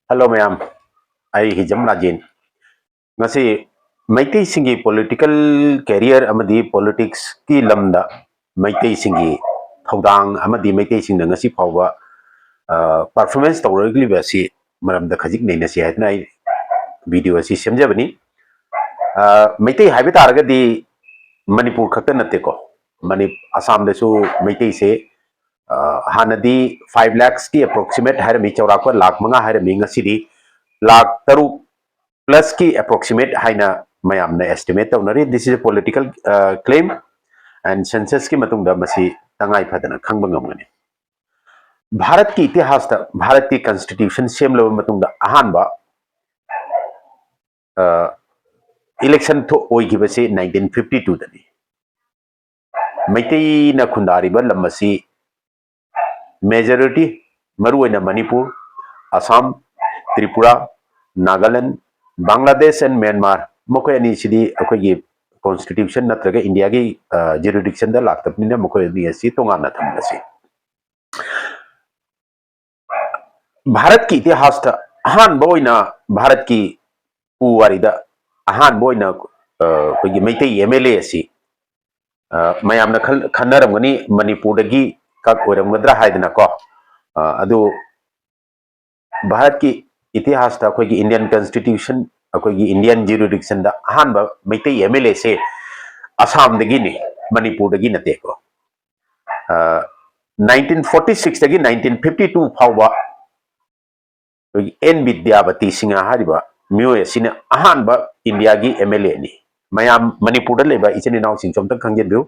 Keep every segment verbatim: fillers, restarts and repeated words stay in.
Hello ꯃꯌꯥꯝ, ꯑꯩ ꯍꯤꯖꯝ ꯔꯥꯖꯦꯟ꯫ ꯉꯁꯤ ꯃꯩꯇꯩꯁꯤꯡꯒꯤ political career ꯑꯃꯗꯤ politicsꯀꯤ ꯂꯝꯗ ꯃꯩꯇꯩꯁꯤꯡꯒꯤ ꯊꯧꯗꯥꯡ ꯑꯃꯗꯤ ꯃꯩꯇꯩꯁꯤꯡꯅ ꯉꯁꯤ ꯐꯥꯎꯕ, ꯑ, performance ꯇꯧꯔꯛꯂꯤꯕ ꯑꯁꯤ ꯃꯔꯝꯗ ꯈꯖꯤꯛ ꯅꯩꯅꯁꯤ ꯍꯥꯏꯗꯨꯅ ꯑꯩ video ꯑꯁꯤ ꯁꯦꯝꯖꯕꯅꯤ꯫ ꯑ, ꯃꯩꯇꯩ ꯍꯥꯏꯕ ꯇꯥꯔꯒꯗꯤ ꯃꯅꯤꯄꯨꯔ ꯈꯛꯇ ꯅꯠꯇꯦꯀꯣ, ꯃꯅꯤ-, ꯑꯁꯥꯝꯗꯁꯨ ꯃꯩꯇꯩꯁꯦ, ꯑ, ꯍꯥꯟꯅꯗꯤ five lakhsꯀꯤ approximate ꯍꯥꯏꯔꯝꯃꯤ, ꯆꯥꯎꯔꯥꯛꯄ ꯂꯥꯈ ꯃꯉꯥ ꯍꯥꯏꯔꯝꯃꯤ, ꯉꯁꯤꯗꯤ ꯂꯥꯈ ꯇꯔꯨꯛ plusꯀꯤ approximate ꯍꯥꯏꯅ ꯃꯌꯥꯝꯅ estimate ꯇꯧꯅꯔꯤ꯫ This is a political, ꯑ, claim, and censusꯀꯤ ꯃꯇꯨꯡꯗ ꯃꯁꯤ ꯇꯉꯥꯏ ꯐꯗꯅ ꯈꯪꯕ ꯉꯝꯒꯅꯤ꯫ ꯚꯥꯔꯠꯀꯤ ꯏꯇꯤꯍꯥꯁꯇ ꯚꯥꯔꯠꯀꯤ constitution ꯁꯦꯝꯂꯕ ꯃꯇꯨꯡꯗ ꯑꯍꯥꯟꯕ, ꯑ, election ꯊꯣꯛ-, ꯑꯣꯏꯈꯤꯕꯁꯤ nineteen fifty twoꯗꯅꯤ꯫ ꯃꯩꯇꯩꯅ ꯈꯨꯟꯗꯥꯔꯤꯕ ꯂꯝ ꯑꯁꯤ majority, ꯃꯔꯨꯑꯣꯏꯅ ꯃꯅꯤꯄꯨꯔ, ꯑꯁꯥꯝ, ꯇ꯭ꯔꯤꯄꯨꯔꯥ, ꯅꯥꯒꯥꯂꯦꯟ, ꯕꯪꯒ꯭ꯂꯥꯗꯦꯁ and ꯃ꯭ꯌꯥꯟꯃꯥꯔ, ꯃꯈꯣꯏ ꯑꯅꯤꯁꯤꯗꯤ ꯑꯩꯈꯣꯏꯒꯤ constitution ꯅꯠꯇ꯭ꯔꯒ ꯏꯟꯗꯤꯌꯥꯒꯤ, ꯑ, jurisdictionꯗ ꯂꯥꯛꯇꯕꯅꯤꯅ ꯃꯈꯣꯏ ꯑꯅꯤ ꯑꯁꯤ ꯇꯣꯉꯥꯟꯅ ꯊꯝꯂꯁꯤ꯫ ꯚꯥꯔꯠꯀꯤ ꯏꯇꯤꯍꯥꯁꯇ ꯑꯍꯥꯟꯕ ꯑꯣꯏꯅ ꯚꯥꯔꯠꯀꯤ ꯄꯨꯋꯥꯔꯤꯗ ꯑꯍꯥꯟꯕ ꯑꯣꯏꯅ, ꯑ, ꯑꯩꯈꯣꯏꯒꯤ ꯃꯩꯇꯩ MLA ꯑꯁꯤ, ꯑ, ꯃꯌꯥꯝꯅ ꯈꯜ-, ꯈꯟꯅꯔꯝꯒꯅꯤ ꯃꯅꯤꯄꯨꯔꯗꯒꯤ ꯀꯛ ꯑꯣꯏꯔꯝꯒꯗ꯭ꯔꯥ ꯍꯥꯏꯗꯅꯀꯣ꯫ ꯑ, ꯑꯗꯨ ꯚꯥꯔꯠꯀꯤ ꯏꯇꯤꯍꯥꯁꯇ ꯑꯩꯈꯣꯏꯒꯤ Indian constitution, ꯑꯩꯈꯣꯏꯒꯤ Indian jurisdictionꯗ ꯑꯍꯥꯟꯕ ꯃꯩꯇꯩ MLAꯁꯦ ꯑꯁꯥꯝꯗꯒꯤꯅꯤ, ꯃꯅꯤꯄꯨꯔꯗꯒꯤ ꯅꯠꯇꯦꯀꯣ꯫ ꯑ, nineteen forty sixꯇꯒꯤ nineteen fifty two ꯐꯥꯎꯕ ꯑꯩꯈꯣꯏꯒꯤ N ꯕꯤꯗ꯭ꯌꯥꯄꯇꯤ ꯁꯤꯡꯍ ꯍꯥꯏꯔꯤꯕ ꯃꯤꯑꯣꯏ ꯑꯁꯤꯅ ꯑꯍꯥꯟꯕ ꯏꯟꯗꯤꯌꯥꯒꯤ MLAꯅꯤ꯫ ꯃꯌꯥꯝ ꯃꯅꯤꯄꯨꯔꯗ ꯂꯩꯕ ꯏꯆꯤꯟ ꯏꯅꯥꯎꯁꯤꯡꯁꯨ ꯑꯝꯇꯪ ꯈꯪꯖꯤꯟꯕꯤꯌꯨ,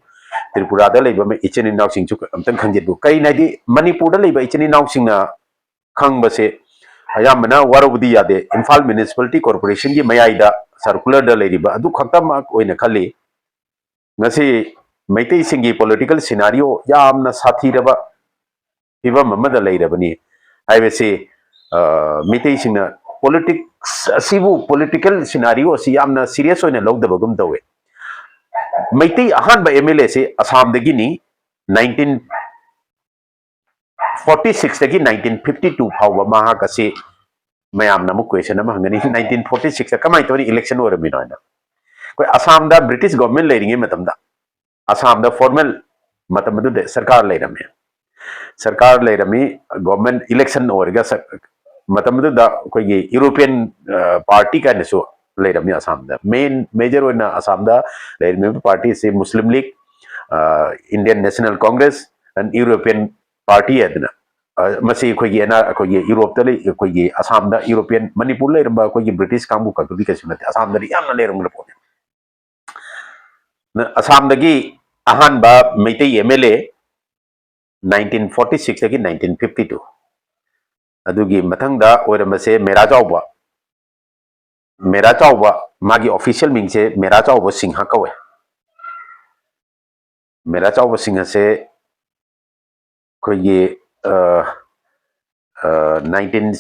ꯇ꯭ꯔꯤꯄꯨꯔꯥꯗ ꯂꯩꯕ ꯏꯆꯤꯟ ꯏꯅꯥꯎꯁꯤꯡꯁꯨ ꯑꯝꯇꯪ ꯈꯪꯖꯤꯟꯕꯤꯌꯨ꯫ ꯀꯔꯤꯅꯣ ꯍꯥꯏꯗꯤ ꯃꯅꯤꯄꯨꯔꯗ ꯂꯩꯕ ꯏꯆꯤꯟ ꯏꯅꯥꯎꯁꯤꯡꯅ ꯈꯪꯕꯁꯦ ꯑꯌꯥꯝꯕꯅ ꯋꯥꯔꯧꯕꯗꯤ ꯌꯥꯗꯦ꯫ ꯏꯝꯐꯥꯜ Municipality Corporationꯒꯤ ꯃꯌꯥꯏꯗ circularꯗ ꯂꯩꯔꯤꯕ ꯑꯗꯨ ꯈꯛꯇꯃꯛ ꯑꯣꯏꯅ ꯈꯜꯂꯤ꯫ ꯉꯁꯤ ꯃꯩꯇꯩꯁꯤꯡꯒꯤ political scenario ꯌꯥꯝꯅ ꯁꯥꯊꯤꯔꯕ ꯐꯤꯕꯝ ꯑꯃꯗ ꯂꯩꯔꯕꯅꯤ ꯍꯥꯏꯕꯁꯤ, ꯑ, ꯃꯩꯇꯩꯁꯤꯡꯅ politics ꯑꯁꯤꯕꯨ, political scenario ꯑꯁꯤ ꯌꯥꯝꯅ serious ꯑꯣꯏꯅ ꯂꯧꯗꯕꯒꯨꯝ ꯇꯧꯋꯦ꯫ ꯃꯩꯇꯩ ꯑꯍꯥꯟꯕ MLAꯁꯤ ꯑꯁꯥꯝꯗꯒꯤꯅꯤ꯫ nineteen forty sixꯇꯒꯤ nineteen fifty two ꯐꯥꯎꯕ ꯃꯍꯥꯛ ꯑꯁꯤ ꯃꯌꯥꯝꯅ ꯑꯃꯨꯛ question ꯑꯃ ꯍꯪꯒꯅꯤ, nineteen forty six ꯀꯃꯥꯏꯅ ꯇꯧꯔꯤ election ꯑꯣꯏꯔꯝꯃꯤꯅꯣ ꯍꯥꯏꯅ꯫ ꯑꯩꯈꯣꯏ ꯑꯁꯥꯝꯗ British government ꯂꯩꯔꯤꯉꯩ ꯃꯇꯝꯗ, ꯑꯁꯥꯝꯗ formal ꯃꯇꯝ ꯑꯗꯨꯗ ꯁꯔꯀꯥꯔ ꯂꯩꯔꯝꯃꯤ꯫ ꯁꯔꯀꯥꯔ ꯂꯩꯔꯝꯃꯤ, government election ꯑꯣꯏꯔꯒ ꯁ-, ꯃꯇꯝ ꯑꯗꯨꯗ ꯑꯩꯈꯣꯏꯒꯤ European, ꯑ, party ꯀꯥꯏꯅꯁꯨ ꯂꯩꯔꯝꯃꯤ ꯑꯁꯥꯝꯗ꯫ Main, major ꯑꯣꯏꯅ ꯑꯁꯥꯝꯗ ꯂꯩꯔꯝꯃꯤꯕ party ꯑꯁꯤ Muslim League, ꯑ, Indian National Congress and European Party ꯍꯥꯏꯗꯅ, ꯑ, ꯃꯁꯤ ꯑꯩꯈꯣꯏꯒꯤ ꯑꯦꯅꯥ-, ꯑꯩꯈꯣꯏꯒꯤ ꯌꯨꯔꯣꯞꯇ ꯂꯩ, ꯑꯩꯈꯣꯏꯒꯤ ꯑꯁꯥꯝꯗ European, ꯃꯅꯤꯄꯨꯔ ꯂꯩꯔꯝꯕ ꯑꯩꯈꯣꯏꯒꯤ British ꯀꯥꯡꯕꯨ ꯈꯛꯇꯗꯤ ꯀꯩꯁꯨ ꯅꯠꯇꯦ, ꯑꯁꯥꯝꯗꯗꯤ ꯌꯥꯝꯅ ꯂꯩꯔꯝꯒꯗꯕ ꯄꯣꯠꯅꯤ꯫ ꯅ-, ꯑꯁꯥꯝꯗꯒꯤ ꯑꯍꯥꯟꯕ Meitei M L A nineteen forty six ꯗꯒꯤ nineteen fifty two꯫ ꯑꯗꯨꯒꯤ ꯃꯊꯪꯗ ꯑꯣꯏꯔꯝꯕꯁꯦ ꯃꯦꯔꯥ ꯆꯥꯎꯕ꯫ ꯃꯦꯔꯥ ꯆꯥꯎꯕ, ꯃꯥꯒꯤ official ꯃꯤꯡꯁꯦ ꯃꯦꯔꯥ ꯆꯥꯎꯕ ꯁꯤꯡꯍ ꯀꯧꯋꯦ꯫ ꯃꯦꯔꯥ ꯆꯥꯎꯕ ꯁꯤꯡꯍꯁꯦ ꯑꯩꯈꯣꯏꯒꯤ, ꯑ, ꯑ, nineteen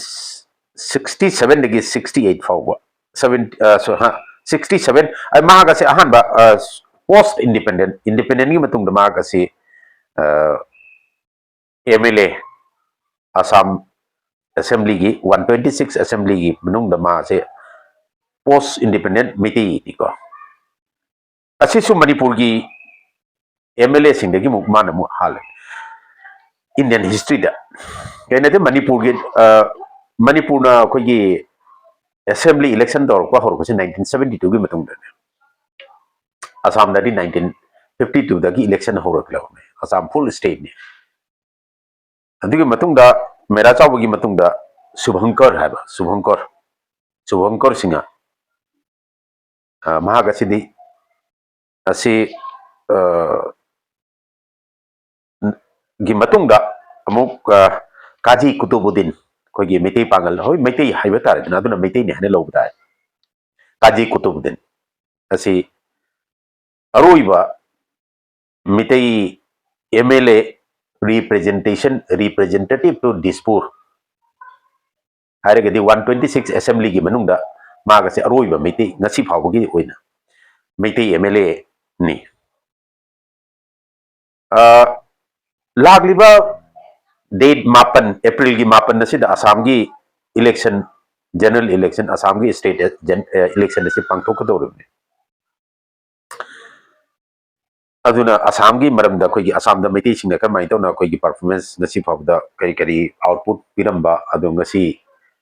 sixty seven ꯗꯒꯤ sixty eight ꯐꯥꯎꯕ, seven, ꯑ, so, ꯍ, sixty seven, ꯑ, ꯃꯍꯥꯛ ꯑꯁꯤ ꯑꯍꯥꯟꯕ, ꯑ, post independent, independent ꯒꯤ ꯃꯇꯨꯡꯗ ꯃꯍꯥꯛ ꯑꯁꯤ, ꯑ, M L A, Assam assembly ꯒꯤ, one twenty six assembly ꯒꯤ ꯃꯅꯨꯡꯗ ꯃꯥꯁꯦ post independent ꯃꯩꯇꯩꯅꯤꯀꯣ꯫ ꯑꯁꯤꯁꯨ ꯃꯅꯤꯄꯨꯔꯒꯤ M L A ꯁꯤꯡꯗꯒꯤ ꯑꯃꯨꯛ ꯃꯥꯅ ꯑꯃꯨꯛ ꯍꯥꯜꯂꯦ Indian history ꯗ꯫ ꯀꯩꯅꯣꯗꯤ ꯃꯅꯤꯄꯨꯔꯒꯤ, ꯑ, ꯃꯅꯤꯄꯨꯔꯅ ꯑꯩꯈꯣꯏꯒꯤ assembly election ꯇꯧꯔꯛꯄ ꯍꯧꯔꯛꯄꯁꯦ nineteen seventy two ꯒꯤ ꯃꯇꯨꯡꯗꯅꯦ꯫ ꯑꯁꯥꯝꯗꯗꯤ nineteen fifty two ꯗꯒꯤ election ꯍꯧꯔꯛꯂꯕꯅꯦ꯫ ꯑꯁꯥꯝ full state ꯅꯤ꯫ ꯑꯗꯨꯒꯤ ꯃꯇꯨꯡꯗ, ꯃꯦꯔꯥ ꯆꯥꯎꯕꯒꯤ ꯃꯇꯨꯡꯗ ꯁꯨꯚꯪꯀꯔ ꯍꯥꯏꯕ, ꯁꯨꯚꯪꯀꯔ, ꯁꯨꯚꯪꯀꯔ ꯁꯤꯡꯍ, ꯑ, ꯃꯍꯥꯛ ꯑꯁꯤꯗꯤ, ꯑꯁꯤ, ꯑ, ꯒꯤ ꯃꯇꯨꯡꯗ ꯑꯃꯨꯛ, ꯑ, ꯀꯥꯖꯤ ꯀꯨꯇꯨꯕꯨꯗꯤꯟ, ꯑꯩꯈꯣꯏꯒꯤ ꯃꯩꯇꯩ ꯄꯥꯉꯜ, ꯍꯣꯏ, ꯃꯩꯇꯩ ꯍꯥꯏꯕ ꯇꯥꯔꯦꯗꯅ, ꯑꯗꯨꯅ ꯃꯩꯇꯩꯅꯤ ꯍꯥꯏꯅ ꯂꯧꯕ ꯇꯥꯏ꯫ ꯀꯥꯖꯤ ꯀꯨꯇꯨꯕꯨꯗꯤꯟ ꯑꯁꯤ ꯑꯔꯣꯏꯕ Meitei M L A, representation, representative to Dispur ꯍꯥꯏꯔꯒꯗꯤ one twenty six assembly ꯒꯤ ꯃꯅꯨꯡꯗ ꯃꯥꯒꯁꯦ ꯑꯔꯣꯏꯕ ꯃꯩꯇꯩ, ꯉꯁꯤ ꯐꯥꯎꯕꯒꯤ ꯑꯣꯏꯅ ꯃꯩꯇꯩ M L A ꯅꯤ꯫ ꯑ, ꯂꯥꯛꯂꯤꯕ date ꯃꯥꯄꯟ, April ꯒꯤ ꯃꯥꯄꯟ ꯑꯁꯤꯗ ꯑꯁꯥꯝꯒꯤ election ꯖꯦꯅꯔꯦꯜ ꯏꯂꯦꯛꯁꯟ, ꯑꯁꯥꯝꯒꯤ ꯁ꯭ꯇꯦꯠ ꯏꯂꯦꯛꯁꯟ ꯑꯁꯤ ꯄꯥꯡꯊꯣꯛꯀꯗꯧꯔꯤꯕꯅꯤ꯫ ꯑꯗꯨꯅ ꯑꯁꯥꯝꯒꯤ ꯃꯔꯝꯗ, ꯑꯩꯈꯣꯏꯒꯤ ꯑꯁꯥꯝꯗ ꯃꯩꯇꯩꯁꯤꯡꯅ ꯀꯔꯝꯍꯥꯏꯅ ꯇꯧꯅ ꯑꯩꯈꯣꯏꯒꯤ ꯄꯔꯐꯣꯔꯃꯦꯟꯁ, ꯉꯁꯤ ꯐꯥꯎꯕꯗ ꯀꯔꯤ ꯀꯔꯤ ꯑꯥꯎꯠꯄꯨꯠ ꯄꯤꯔꯝꯕ, ꯑꯗꯣ ꯉꯁꯤ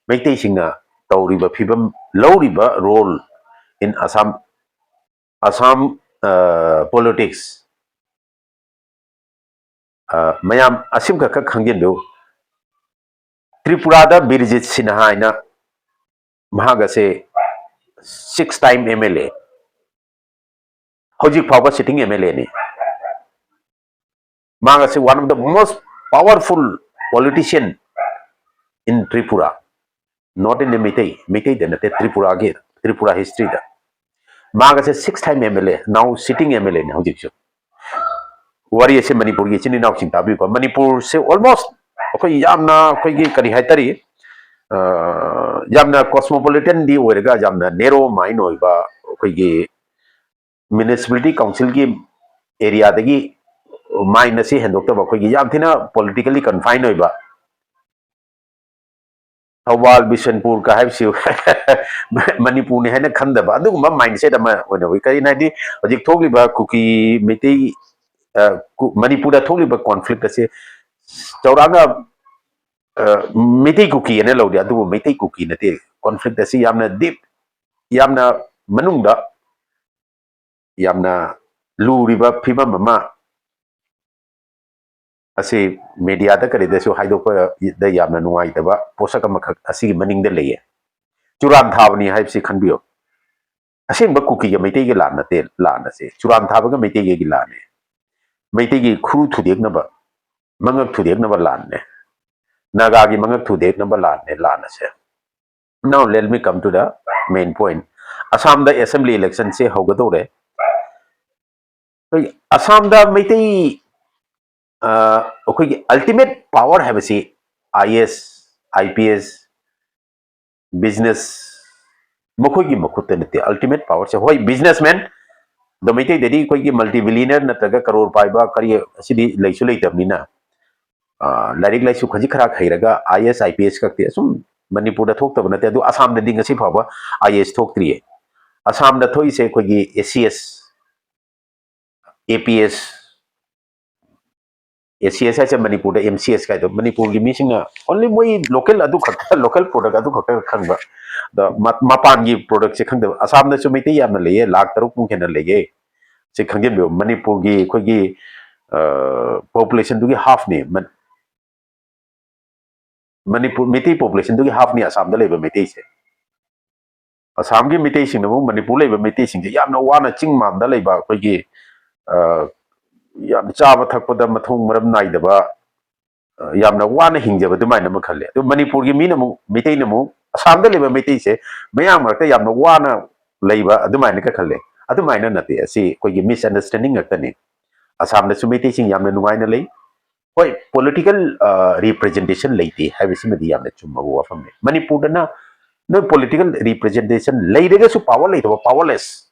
ꯃꯩꯇꯩꯁꯤꯡꯅ ꯇꯧꯔꯤꯕ ꯐꯤꯕꯝ, ꯂꯧꯔꯤꯕ ꯔꯣꯜ ꯏꯟ ꯑꯁꯥꯝ, ꯑꯁꯥꯝ ꯄꯣꯂꯤꯇꯤꯛꯁ, ꯃꯌꯥꯝ ꯑꯁꯤꯃꯈꯛ ꯈꯪꯖꯤꯟꯕꯤꯌꯨ꯫ ꯇ꯭ꯔꯤꯄꯨꯔꯥꯗ ꯕꯤꯔꯖꯤꯠ ꯁꯤꯟꯍꯥ ꯍꯥꯏꯅ, ꯃꯍꯥꯛ ꯑꯁꯦ six time M L A, ꯍꯧꯖꯤꯛ ꯐꯥꯎꯕ sitting M L A ꯅꯤ꯫ ꯃꯍꯥꯛ ꯑꯁꯤ one of the most powerful politician in Tripura, not in the Meitei, ꯃꯩꯇꯩꯗ ꯅꯠꯇꯦ, ꯇ꯭ꯔꯤꯄꯨꯔꯥꯒꯤ, ꯇ꯭ꯔꯤꯄꯨꯔꯥ ꯍꯤꯁꯇ꯭ꯔꯤꯗ꯫ ꯃꯍꯥꯛ ꯑꯁꯦ six time M L A, now sitting M L A ꯅꯤ ꯍꯧꯖꯤꯛꯁꯨ꯫ ꯋꯥꯔꯤ ꯑꯁꯦ ꯃꯅꯤꯄꯨꯔꯒꯤ ꯏꯆꯤꯟ ꯏꯅꯥꯎꯁꯤꯡ ꯇꯥꯕꯤꯌꯨꯀꯣ꯫ ꯃꯅꯤꯄꯨꯔꯁꯦ almost ꯑꯩꯈꯣꯏ ꯌꯥꯝꯅ, ꯑꯩꯈꯣꯏꯒꯤ ꯀꯔꯤ ꯍꯥꯏꯇꯥꯔꯤ, ꯑ, ꯌꯥꯝꯅ ꯀꯣꯁꯃꯣꯄꯣꯂꯤꯇꯟꯗꯤ ꯑꯣꯏꯔꯒ ꯌꯥꯝꯅ ꯅꯦꯔꯣ ꯃꯥꯏꯟ ꯑꯣꯏꯕ, ꯑꯩꯈꯣꯏꯒꯤ ꯃ꯭ꯌꯨꯅꯤꯁꯤꯄꯦꯂꯤꯇꯤ ꯀꯥꯎꯟꯁꯤꯜꯒꯤ ꯑꯦꯔꯤꯌꯥꯗꯒꯤ ꯃꯥꯏꯟ ꯑꯁꯤ ꯍꯦꯟꯗꯣꯛꯇꯕ, ꯑꯩꯈꯣꯏꯒꯤ ꯌꯥꯝ ꯊꯤꯅ ꯄꯣꯂꯤꯇꯤꯀꯦꯜꯂꯤ ꯀꯟꯐꯥꯏꯟ ꯑꯣꯏꯕ, ꯊꯧꯕꯥꯜ, ꯕꯤꯁꯦꯟꯄꯨꯔꯒ ꯍꯥꯏꯕꯁꯤ ꯃꯅꯤꯄꯨꯔꯅꯤ ꯍꯥꯏꯅ ꯈꯟꯗꯕ ꯑꯗꯨꯒꯨꯝꯕ ꯃꯥꯏꯟꯁꯦꯠ ꯑꯃ ꯑꯣꯏꯅ ꯎꯏ꯫ ꯀꯔꯤꯒꯤꯅꯣ ꯍꯥꯏꯗꯤ, ꯍꯧꯖꯤꯛ ꯊꯣꯛꯂꯤꯕ ꯀꯨꯀꯤ ꯃꯩꯇꯩ, ꯑ, ꯀꯨ-, ꯃꯅꯤꯄꯨꯔꯗ ꯊꯣꯛꯂꯤꯕ ꯀꯣꯟꯐ꯭ꯂꯤꯛ ꯑꯁꯤ ꯆꯥꯎꯔꯥꯛꯅ, ꯑ, ꯃꯩꯇꯩ ꯀꯨꯀꯤ ꯍꯥꯏꯅ ꯂꯧꯗꯦ, ꯑꯗꯨꯕꯨ ꯃꯩꯇꯩ ꯀꯨꯀꯤ ꯅꯠꯇꯦ꯫ ꯀꯣꯟꯐ꯭ꯂꯤꯛ ꯑꯁꯤ ꯌꯥꯝꯅ ꯗꯤꯞ, ꯌꯥꯝꯅ ꯃꯅꯨꯡꯗ ꯌꯥꯝꯅ ꯂꯨꯔꯤꯕ ꯐꯤꯕꯝ ꯑꯃ ꯑꯁꯤ ꯃꯦꯗꯤꯌꯥꯗ ꯀꯔꯤꯗꯁꯨ ꯍꯥꯏꯗꯣꯛꯄꯗ ꯌꯥꯝꯅ ꯅꯨꯡꯉꯥꯏꯇꯕ ꯄꯣꯠꯁꯛ ꯑꯃꯈꯛ ꯑꯁꯤꯒꯤ ꯃꯅꯤꯡꯗ ꯂꯩꯌꯦ꯫ ꯆꯨꯔꯥꯟ ꯊꯥꯕꯅꯤ ꯍꯥꯏꯕꯁꯤ ꯈꯟꯕꯤꯌꯨ꯫ ꯑꯁꯦꯡꯕ ꯀꯨꯀꯤꯒ ꯃꯩꯇꯩꯒ ꯂꯥꯟ ꯅꯠꯇꯦ, ꯂꯥꯟ ꯑꯁꯦ ꯆꯨꯔꯥꯟ ꯊꯥꯕꯒ ꯃꯩꯇꯩꯒꯒꯤ ꯂꯥꯟꯅꯦ꯫ ꯃꯩꯇꯩꯒꯤ ꯈꯨꯔꯨ ꯊꯨꯗꯦꯛꯅꯕ, ꯃꯉꯛ ꯊꯨꯗꯦꯛꯅꯕ ꯂꯥꯟꯅꯦ꯫ ꯅꯥꯒꯥꯒꯤ ꯃꯉꯛ ꯊꯨꯗꯦꯛꯅꯕ ꯂꯥꯟꯅꯦ, ꯂꯥꯟ ꯑꯁꯦ꯫ Now let me come to the main point. ꯑꯁꯥꯝꯗ ꯑꯦꯁꯦꯝꯕ꯭ꯂꯤ ꯏꯂꯦꯛꯁꯟꯁꯦ ꯍꯧꯒꯗꯧꯔꯦ꯫ ꯑꯩꯈꯣꯏ ꯑꯁꯥꯝꯗ ꯃꯩꯇꯩ, ꯑ, ꯑꯩꯈꯣꯏꯒꯤ ꯑꯜꯇꯤꯃꯦꯠ ꯄꯥꯋꯔ ꯍꯥꯏꯕꯁꯤ I A S, I P S, business, ꯃꯈꯣꯏꯒꯤ ꯃꯈꯨꯠꯇ ꯅꯠꯇꯦ꯫ ꯑꯜꯇꯤꯃꯦꯠ ꯄꯥꯋꯔꯁꯦ, ꯍꯣꯏ, ꯕꯤꯖꯤꯅꯦꯁꯃꯦꯟ, ꯑꯗꯣ ꯃꯩꯇꯩꯗꯗꯤ ꯑꯩꯈꯣꯏꯒꯤ ꯃꯜꯇꯤ ꯕꯤꯂꯤꯅꯔ ꯅꯠꯇ꯭ꯔꯒ ꯀꯔꯣꯔ ꯄꯥꯏꯕ ꯀꯔꯤ ꯑꯁꯤꯗꯤ ꯂꯩꯁꯨ ꯂꯩꯇꯕꯅꯤꯅ, ꯑ, ꯂꯥꯏꯔꯤꯛ ꯂꯥꯏꯁꯨ ꯈꯖꯤꯛ ꯈꯔ ꯍꯩꯔꯒ I A S, I P S ꯈꯛꯇꯤ ꯑꯁꯨꯝ ꯃꯅꯤꯄꯨꯔꯗ ꯊꯣꯛꯇꯕ ꯅꯠꯇꯦ, ꯑꯗꯨ ꯑꯁꯥꯝꯗꯗꯤ ꯉꯁꯤ ꯐꯥꯎꯕ ꯑꯥꯏ ꯑꯦ ꯑꯦꯁ ꯊꯣꯛꯇ꯭ꯔꯤꯌꯦ꯫ ꯑꯁꯥꯝꯗ ꯊꯣꯛꯏꯁꯦ ꯑꯩꯈꯣꯏꯒꯤ ꯑꯦ ꯁꯤ ꯑꯦꯁ, ꯑꯦ ꯄꯤ ꯑꯦꯁ, ꯑꯦ ꯁꯤ ꯑꯦꯁ ꯍꯥꯏꯁꯦ ꯃꯅꯤꯄꯨꯔꯗ ꯑꯦꯝ ꯁꯤ ꯑꯦꯁ ꯀꯥꯏꯗꯣ, ꯃꯅꯤꯄꯨꯔꯒꯤ ꯃꯤꯁꯤꯡꯅ only ꯃꯣꯏ ꯂꯣꯀꯦꯜ ꯑꯗꯨ ꯈꯛꯇ, ꯂꯣꯀꯦꯜ ꯄ꯭ꯔꯣꯗꯛ ꯑꯗꯨ ꯈꯛꯇ ꯈꯪꯕ꯫ ꯑꯗ ꯃ-, ꯃꯄꯥꯟꯒꯤ ꯄ꯭ꯔꯣꯗꯛꯁꯦ ꯈꯪꯗꯕ꯫ ꯑꯁꯥꯝꯗꯁꯨ ꯃꯩꯇꯩ ꯌꯥꯝꯅ ꯂꯩꯌꯦ, ꯂꯥꯈ ꯇꯔꯨꯛꯃꯨꯛ ꯍꯦꯟꯅ ꯂꯩꯌꯦ꯫ ꯁꯤ ꯈꯪꯖꯤꯟꯕꯤꯌꯨ, ꯃꯅꯤꯄꯨꯔꯒꯤ ꯑꯩꯈꯣꯏꯒꯤ, ꯑ, ꯄꯣꯄꯨꯂꯦꯁꯟꯗꯨꯒꯤ ꯍꯥꯐꯅꯤ꯫ ꯃ-, ꯃꯅꯤꯄꯨꯔ ꯃꯤꯇꯩ ꯄꯣꯄꯨꯂꯦꯁꯟꯗꯨꯒꯤ ꯍꯥꯐꯅꯤ ꯑꯁꯥꯝꯗ ꯂꯩꯕ ꯃꯩꯇꯩꯁꯦ꯫ ꯑꯁꯥꯝꯒꯤ ꯃꯤꯇꯩꯁꯤꯡꯅ ꯑꯃꯨꯛ ꯃꯅꯤꯄꯨꯔ ꯂꯩꯕ ꯃꯤꯇꯩꯁꯤꯡꯁꯦ ꯌꯥꯝꯅ ꯋꯥꯅ ꯆꯤꯡ ꯃꯥꯟꯗ ꯂꯩꯕ ꯑꯩꯈꯣꯏꯒꯤ, ꯑ, ꯌꯥꯝ ꯆꯥꯕ ꯊꯛꯄꯗ ꯃꯊꯣꯡ ꯃꯔꯝ ꯅꯥꯏꯗꯕ, ꯑ, ꯌꯥꯝꯅ ꯋꯥꯅ ꯍꯤꯡꯖꯕ ꯑꯗꯨꯃꯥꯏꯅ ꯑꯃ ꯈꯜꯂꯦ꯫ ꯑꯗꯨ ꯃꯅꯤꯄꯨꯔꯒꯤ ꯃꯤꯅ ꯑꯃꯨꯛ, ꯃꯤꯇꯩꯅ ꯑꯃꯨꯛ ꯑꯁꯥꯝꯗ ꯂꯩꯕ ꯃꯤꯇꯩꯁꯦ ꯃꯌꯥꯝ ꯃꯔꯛꯇ ꯌꯥꯝꯅ ꯋꯥꯅ ꯂꯩꯕ ꯑꯗꯨꯃꯥꯏꯅꯒ ꯈꯜꯂꯦ꯫ ꯑꯗꯨꯃꯥꯏꯅ ꯅꯠꯇꯦ, ꯑꯁꯤ ꯑꯩꯈꯣꯏꯒꯤ ꯃꯤꯁꯑꯟꯗꯔꯁ꯭ꯇꯦꯟꯗꯤꯡ ꯉꯥꯛꯇꯅꯤ꯫ ꯑꯁꯥꯝꯗꯁꯨ ꯃꯤꯇꯩꯁꯤꯡ ꯌꯥꯝꯅ ꯅꯨꯡꯉꯥꯏꯅ ꯂꯩ꯫ ꯍꯣꯏ, ꯄꯣꯂꯤꯇꯤꯀꯦꯜ, ꯑ, ꯔꯤꯄ꯭ꯔꯖꯦꯟꯇꯦꯁꯟ ꯂꯩꯇꯦ ꯍꯥꯏꯕꯁꯤꯃꯗꯤ ꯌꯥꯝꯅ ꯆꯨꯝꯕ ꯋꯥꯐꯝꯅꯤ꯫ ꯃꯅꯤꯄꯨꯔꯗꯅ ꯅꯣꯏ ꯄꯣꯂꯤꯇꯤꯀꯦꯜ ꯔꯤꯄ꯭ꯔꯖꯦꯟꯇꯦꯁꯟ ꯂꯩꯔꯒꯁꯨ ꯄꯥꯋꯔ ꯂꯩꯇꯕ, ꯄꯥꯋꯔꯂꯦꯁ꯫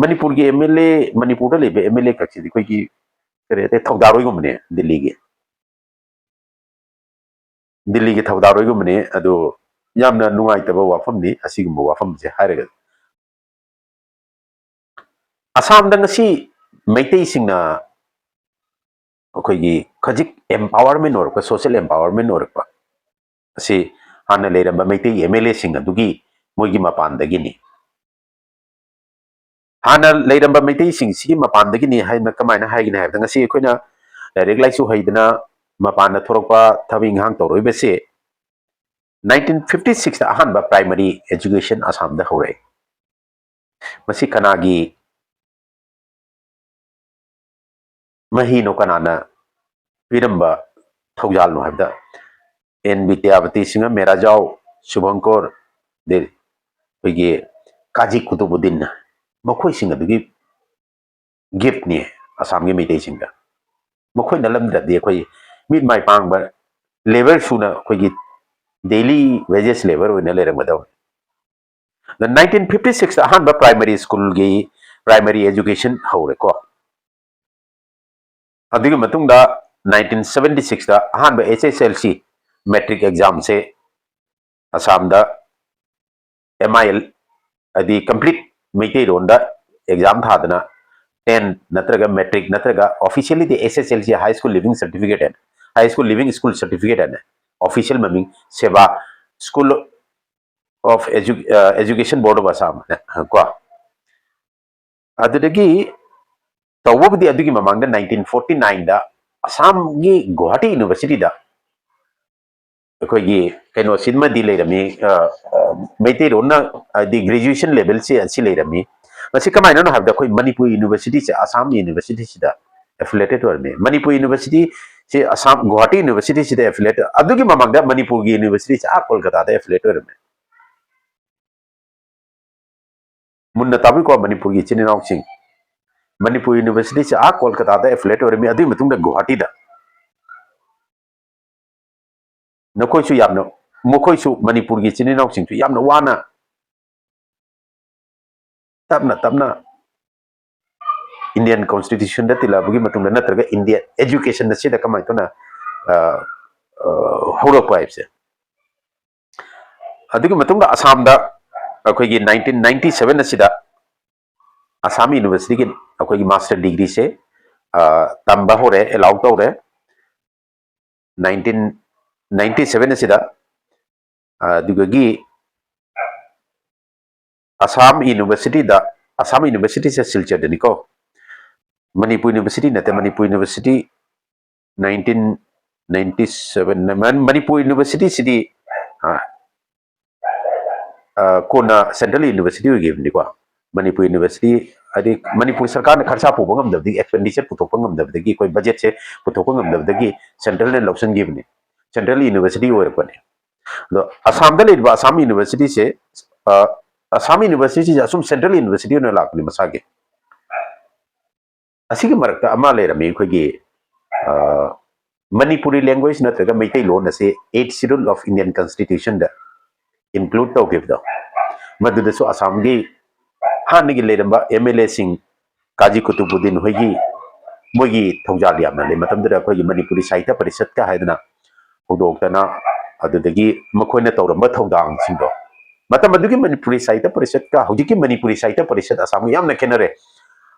ꯃꯅꯤꯄꯨꯔꯒꯤ ꯑꯦꯝ ꯑꯦꯜ ꯑꯦ, ꯃꯅꯤꯄꯨꯔꯗ ꯂꯩꯕ ꯑꯦꯝ ꯑꯦꯜ ꯑꯦ ꯈꯛꯁꯤꯗꯤ ꯑꯩꯈꯣꯏꯒꯤ ꯀꯔꯤ ꯍꯥꯏꯇꯥꯔꯦ, ꯊꯧꯗꯥꯔꯣꯏꯒꯨꯝꯕꯅꯦ ꯗꯤꯜꯂꯤꯒꯤ꯫ ꯗꯤꯜꯂꯤꯒꯤ ꯊꯧꯗꯥꯔꯣꯏꯒꯨꯝꯕꯅꯦ꯫ ꯑꯗꯨ ꯌꯥꯝꯅ ꯅꯨꯡꯉꯥꯏꯇꯕ ꯋꯥꯐꯝꯅꯤ ꯑꯁꯤꯒꯨꯝꯕ ꯋꯥꯐꯝꯁꯦ ꯍꯥꯏꯔꯒꯗꯤ꯫ ꯑꯁꯥꯝꯗ ꯉꯁꯤ ꯃꯩꯇꯩꯁꯤꯡꯅ ꯑꯩꯈꯣꯏꯒꯤ ꯈꯖꯤꯛ ꯑꯦꯝꯄꯥꯋꯔꯃꯦꯟ ꯑꯣꯏꯔꯛꯄ, ꯁꯣꯁꯤꯌꯦꯜ ꯑꯦꯝꯄꯥꯋꯔꯃꯦꯟ ꯑꯣꯏꯔꯛꯄ ꯑꯁꯤ ꯍꯥꯟꯅ ꯂꯩꯔꯝꯕ ꯃꯩꯇꯩ ꯑꯦꯝ ꯑꯦꯜ ꯑꯦꯁꯤꯡ ꯑꯗꯨꯒꯤ ꯃꯣꯏꯒꯤ ꯃꯄꯥꯟꯗꯒꯤꯅꯤ꯫ ꯍꯥꯟꯅ ꯂꯩꯔꯝꯕ ꯃꯩꯇꯩꯁꯤꯡꯁꯤꯒꯤ ꯃꯄꯥꯟꯗꯒꯤꯅꯤ ꯍꯥꯏꯅ ꯀꯃꯥꯏꯅ ꯍꯥꯏꯒꯅꯤ ꯍꯥꯏꯕꯗ, ꯉꯁꯤ ꯑꯩꯈꯣꯏꯅ ꯂꯥꯏꯔꯤꯛ ꯂꯥꯏꯁꯨ ꯍꯩꯗꯅ ꯃꯄꯥꯟꯗ ꯊꯣꯛꯂꯛꯄ, ꯊꯕꯛ ꯏꯪꯈꯥꯡ ꯇꯧꯔꯛꯏꯕꯁꯦ ꯅꯥꯏꯟꯇꯤꯟ ꯐꯤꯐꯇꯤ ꯁꯤꯛꯁꯇ ꯑꯍꯥꯟꯕ ꯄ꯭ꯔꯥꯏꯃꯔꯤ ꯑꯦꯖꯨꯀꯦꯁꯟ ꯑꯁꯥꯝꯗ ꯍꯧꯔꯛꯏ꯫ ꯃꯁꯤ ꯀꯅꯥꯒꯤ ꯃꯍꯤꯅꯣ, ꯀꯅꯥꯅ ꯄꯤꯔꯝꯕ ꯊꯧꯖꯥꯜꯅꯣ ꯍꯥꯏꯕꯗ, ꯑꯦꯟ ꯕꯤꯗ꯭ꯌꯥꯄꯇꯤ ꯁꯤꯡꯍ, ꯃꯦꯔꯥꯖꯥꯎ ꯁꯨꯚꯪꯀꯣꯔ, ꯑꯗꯩ ꯑꯩꯈꯣꯏꯒꯤ ꯀꯥꯖꯤ ꯀꯨꯇꯨꯕꯨꯗꯤꯟ, ꯃꯈꯣꯏꯁꯤꯡ ꯑꯗꯨꯒꯤ ꯒꯤꯐꯅꯤ ꯑꯁꯥꯝꯒꯤ ꯃꯩꯇꯩꯁꯤꯡꯗ꯫ ꯃꯈꯣꯏ ꯅꯠꯂꯝꯗ꯭ꯔꯗꯤ ꯑꯩꯈꯣꯏ ꯃꯤꯠ ꯃꯥꯏ ꯄꯥꯡꯕ, ꯂꯦꯕꯔ ꯁꯨꯅ ꯑꯩꯈꯣꯏꯒꯤ ꯗꯦꯂꯤ ꯋꯦꯖꯦꯁ ꯂꯦꯕꯔ ꯑꯣꯏꯅ ꯂꯩꯔꯝꯒꯗꯕꯅꯤ꯫ ꯅꯥꯏꯟꯇꯤꯟ ꯐꯤꯐꯇꯤ ꯁꯤꯛꯁꯇ ꯑꯍꯥꯟꯕ ꯄ꯭ꯔꯥꯏꯃꯔꯤ ꯁ꯭ꯀꯨꯜꯒꯤ ꯄ꯭ꯔꯥꯏꯃꯔꯤ ꯑꯦꯖꯨꯀꯦꯁꯟ ꯍꯧꯔꯦꯀꯣ꯫ ꯑꯗꯨꯒꯤ ꯃꯇꯨꯡꯗ ꯅꯥꯏꯟꯇꯤꯟ ꯁꯕꯦꯟꯇꯤ ꯁꯤꯛꯁꯇ ꯑꯍꯥꯟꯕ ꯑꯦꯁ ꯑꯦꯁ ꯑꯦꯜ ꯁꯤ ꯃꯦꯇ꯭ꯔꯤꯛ ꯑꯦꯛꯖꯥꯝꯁꯦ ꯑꯁꯥꯝꯗ ꯑꯦꯝ ꯑꯥꯏ ꯑꯦꯜ, ꯍꯥꯏꯗꯤ complete ꯃꯩꯇꯩꯂꯣꯟꯗ exam ꯊꯥꯗꯅ, ten ꯅꯠꯇ꯭ꯔꯒ matric ꯅꯠꯇ꯭ꯔꯒ officially ꯗꯤ S S L C, High School Leaving Certificate ꯍꯥꯏꯅ, High School Leaving School Certificate ꯍꯥꯏꯅ, official ꯃꯃꯤꯡ ꯁꯦꯕꯥ, School of Edu-, Education Board of Assam ꯍꯥꯏꯅ ꯀꯣ꯫ ꯑꯗꯨꯗꯒꯤ ꯇꯧꯕꯕꯨꯗꯤ ꯑꯗꯨꯒꯤ ꯃꯃꯥꯡꯗ nineteen forty nineꯗ ꯑꯁꯥꯝꯒꯤ ꯒꯨꯋꯥꯍꯥꯇꯤ ꯌꯨꯅꯤꯚꯔꯁꯤꯇꯤꯗ ꯑꯩꯈꯣꯏꯒꯤ ꯀꯩꯅꯣꯁꯤꯃꯗꯤ ꯂꯩꯔꯝꯃꯤ, ꯑ, ꯑ, ꯃꯩꯇꯩꯂꯣꯟꯅ, ꯍꯥꯏꯗꯤ graduation levelꯁꯦ ꯑꯁꯤ ꯂꯩꯔꯝꯃꯤ꯫ ꯃꯁꯤ ꯀꯃꯥꯏꯅꯅꯣ ꯍꯥꯏꯕꯗ ꯑꯩꯈꯣꯏ ꯃꯅꯤꯄꯨꯔ ꯌꯨꯅꯤꯚꯔꯁꯤꯇꯤꯁꯦ ꯑꯁꯥꯝ ꯌꯨꯅꯤꯚꯔꯁꯤꯇꯤꯁꯤꯗ affiliated ꯑꯣꯏꯔꯝꯃꯤ꯫ ꯃꯅꯤꯄꯨꯔ ꯌꯨꯅꯤꯚꯔꯁꯤꯇꯤꯁꯦ ꯑꯁꯥꯝ ꯒꯨꯋꯥꯍꯥꯇꯤ ꯌꯨꯅꯤꯚꯔꯁꯤꯇꯤꯁꯤꯗ affiliated, ꯑꯗꯨꯒꯤ ꯃꯃꯥꯡꯗ ꯃꯅꯤꯄꯨꯔꯒꯤ ꯌꯨꯅꯤꯚꯔꯁꯤꯇꯤꯁꯦ ꯑꯥ ꯀꯣꯜꯀꯇꯥꯗ affiliated ꯑꯣꯏꯔꯝꯃꯤ꯫ ꯃꯨꯟꯅ ꯇꯥꯕꯤꯀꯣ, ꯃꯅꯤꯄꯨꯔꯒꯤ ꯏꯆꯤꯟ ꯏꯅꯥꯎꯁꯤꯡ, ꯃꯅꯤꯄꯨꯔ ꯌꯨꯅꯤꯚꯔꯁꯤꯇꯤꯁꯦ ꯑꯥ ꯀꯣꯜꯀꯇꯥꯗ affiliated ꯑꯣꯏꯔꯝꯃꯤ, ꯑꯗꯨꯒꯤ ꯃꯇꯨꯡꯗ ꯒꯨꯋꯥꯍꯥꯇꯤꯗ꯫ ꯅꯈꯣꯏꯁꯨ ꯌꯥꯝꯅ, ꯃꯈꯣꯏꯁꯨ, ꯃꯅꯤꯄꯨꯔꯒꯤ ꯏꯆꯤꯟ ꯏꯅꯥꯎꯁꯤꯡꯁꯨ ꯌꯥꯝꯅ ꯋꯥꯅ, ꯇꯞꯅ ꯇꯞꯅ Indian Constitutionꯗ ꯇꯤꯜꯂꯛꯑꯕꯒꯤ ꯃꯇꯨꯡꯗ, ꯅꯠꯇ꯭ꯔꯒ Indian education ꯑꯁꯤꯗ ꯀꯃꯥꯏꯅ ꯇꯧꯅ, ꯑ, ꯑ, ꯍꯧꯔꯛꯄ ꯍꯥꯏꯕꯁꯦ꯫ ꯑꯗꯨꯒꯤ ꯃꯇꯨꯡꯗ ꯑꯁꯥꯝꯗ ꯑꯩꯈꯣꯏꯒꯤ nineteen ninety seven ꯑꯁꯤꯗ ꯑꯁꯥꯝ ꯌꯨꯅꯤꯚꯔꯁꯤꯇꯤꯒꯤ ꯑꯩꯈꯣꯏꯒꯤ master degreeꯁꯦ, ꯑ, ꯇꯝꯕ ꯍꯧꯔꯦ, allow ꯇꯧꯔꯦ꯫ Nineteen ninety seven ꯑꯁꯤꯗ, ꯑ, ꯑꯗꯨꯗꯒꯤ ꯑꯁꯥꯝ ꯌꯨꯅꯤꯚꯔꯁꯤꯇꯤꯗ, ꯑꯁꯥꯝ ꯌꯨꯅꯤꯚꯔꯁꯤꯇꯤꯁꯦ ꯁꯤꯜꯆꯔꯗꯅꯤꯀꯣ, ꯃꯅꯤꯄꯨꯔ ꯌꯨꯅꯤꯚꯔꯁꯤꯇꯤ ꯅꯠꯇꯦ, Manipur university nineteen ninety seven, Manipur ꯌꯨꯅꯤꯚꯔꯁꯤꯇꯤꯁꯤꯗꯤ, ꯑ, ꯑ, ꯀꯣꯟꯅ ꯁꯦꯟꯇ꯭ꯔꯦꯜ ꯌꯨꯅꯤꯚꯔꯁꯤꯇꯤ ꯑꯣꯏꯈꯤꯕꯅꯤꯀꯣ꯫ ꯃꯅꯤꯄꯨꯔ ꯌꯨꯅꯤꯚꯔꯁꯤꯇꯤ, ꯍꯥꯏꯗꯤ ꯃꯅꯤꯄꯨꯔ ꯁꯔꯀꯥꯔꯅ ꯈꯔꯁꯥ ꯄꯨꯕ ꯉꯝꯗꯕꯗꯒꯤ, expenditure ꯄꯨꯊꯣꯛꯄ ꯉꯝꯗꯕꯗꯒꯤ, ꯑꯩꯈꯣꯏ ꯕꯖꯦꯠꯁꯦ ꯄꯨꯊꯣꯛꯄ ꯉꯝꯗꯕꯗꯒꯤ ꯁꯦꯟꯇ꯭ꯔꯦꯜꯅ ꯂꯧꯁꯤꯟꯈꯤꯕꯅꯤ, ꯁꯦꯟꯇ꯭ꯔꯦꯜ ꯌꯨꯅꯤꯚꯔꯁꯤꯇꯤ ꯑꯣꯏꯔꯛꯄꯅꯤ꯫ ꯑꯗꯣ ꯑꯁꯥꯝꯗ ꯂꯩꯔꯤꯕ ꯑꯁꯥꯝ ꯌꯨꯅꯤꯚꯔꯁꯤꯇꯤꯁꯦ, ꯑ, ꯑꯁꯥꯝ ꯌꯨꯅꯤꯚꯔꯁꯤꯇꯤꯁꯦ ꯑꯁꯨꯝ ꯁꯦꯟꯇ꯭ꯔꯦꯜ ꯌꯨꯅꯤꯚꯔꯁꯤꯇꯤ ꯑꯣꯏꯅ ꯂꯥꯛꯄꯅꯤ ꯃꯁꯥꯒꯤ꯫ ꯑꯁꯤꯒꯤ ꯃꯔꯛꯇ ꯑꯃ ꯂꯩꯔꯝꯃꯤ, ꯑꯩꯈꯣꯏꯒꯤ, ꯑ, ꯃꯅꯤꯄꯨꯔꯤ language ꯅꯠꯇ꯭ꯔꯒ ꯃꯩꯇꯩꯂꯣꯟ ꯑꯁꯤ Eighth Schedule of Indian Constitutionꯗ include ꯇꯧꯈꯤꯕꯗꯣ, ꯃꯗꯨꯗꯁꯨ ꯑꯁꯥꯝꯒꯤ ꯍꯥꯟꯅꯒꯤ ꯂꯩꯔꯝꯕ M L Aꯁꯤꯡ, ꯀꯥꯖꯤ ꯀꯨꯇꯨꯕꯨꯗꯤꯟ ꯍꯣꯏꯒꯤ, ꯃꯣꯏꯒꯤ ꯊꯧꯖꯥꯜ ꯌꯥꯝꯅ ꯂꯩ꯫ ꯃꯇꯝꯗꯨꯗ ꯑꯩꯈꯣꯏꯒꯤ ꯃꯅꯤꯄꯨꯔꯤ ꯁꯥꯍꯤꯇ꯭ꯌ ꯄꯔꯤꯁꯠꯀ ꯍꯥꯏꯗꯅ ꯍꯧꯗꯣꯛꯇꯅ, ꯑꯗꯨꯗꯒꯤ ꯃꯈꯣꯏꯅ ꯇꯧꯔꯝꯕ ꯊꯧꯗꯥꯡꯁꯤꯡꯗꯣ, ꯃꯇꯝ ꯑꯗꯨꯒꯤ ꯃꯅꯤꯄꯨꯔꯤ ꯁꯥꯍꯤꯇ꯭ꯌ ꯄꯔꯤꯁꯠꯀ ꯍꯧꯖꯤꯛꯀꯤ ꯃꯅꯤꯄꯨꯔꯤ ꯁꯥꯍꯤꯇ꯭ꯌ ꯄꯔꯤꯁꯠ ꯑꯁꯥꯝꯒ ꯌꯥꯝꯅ ꯈꯦꯠꯅꯔꯦ꯫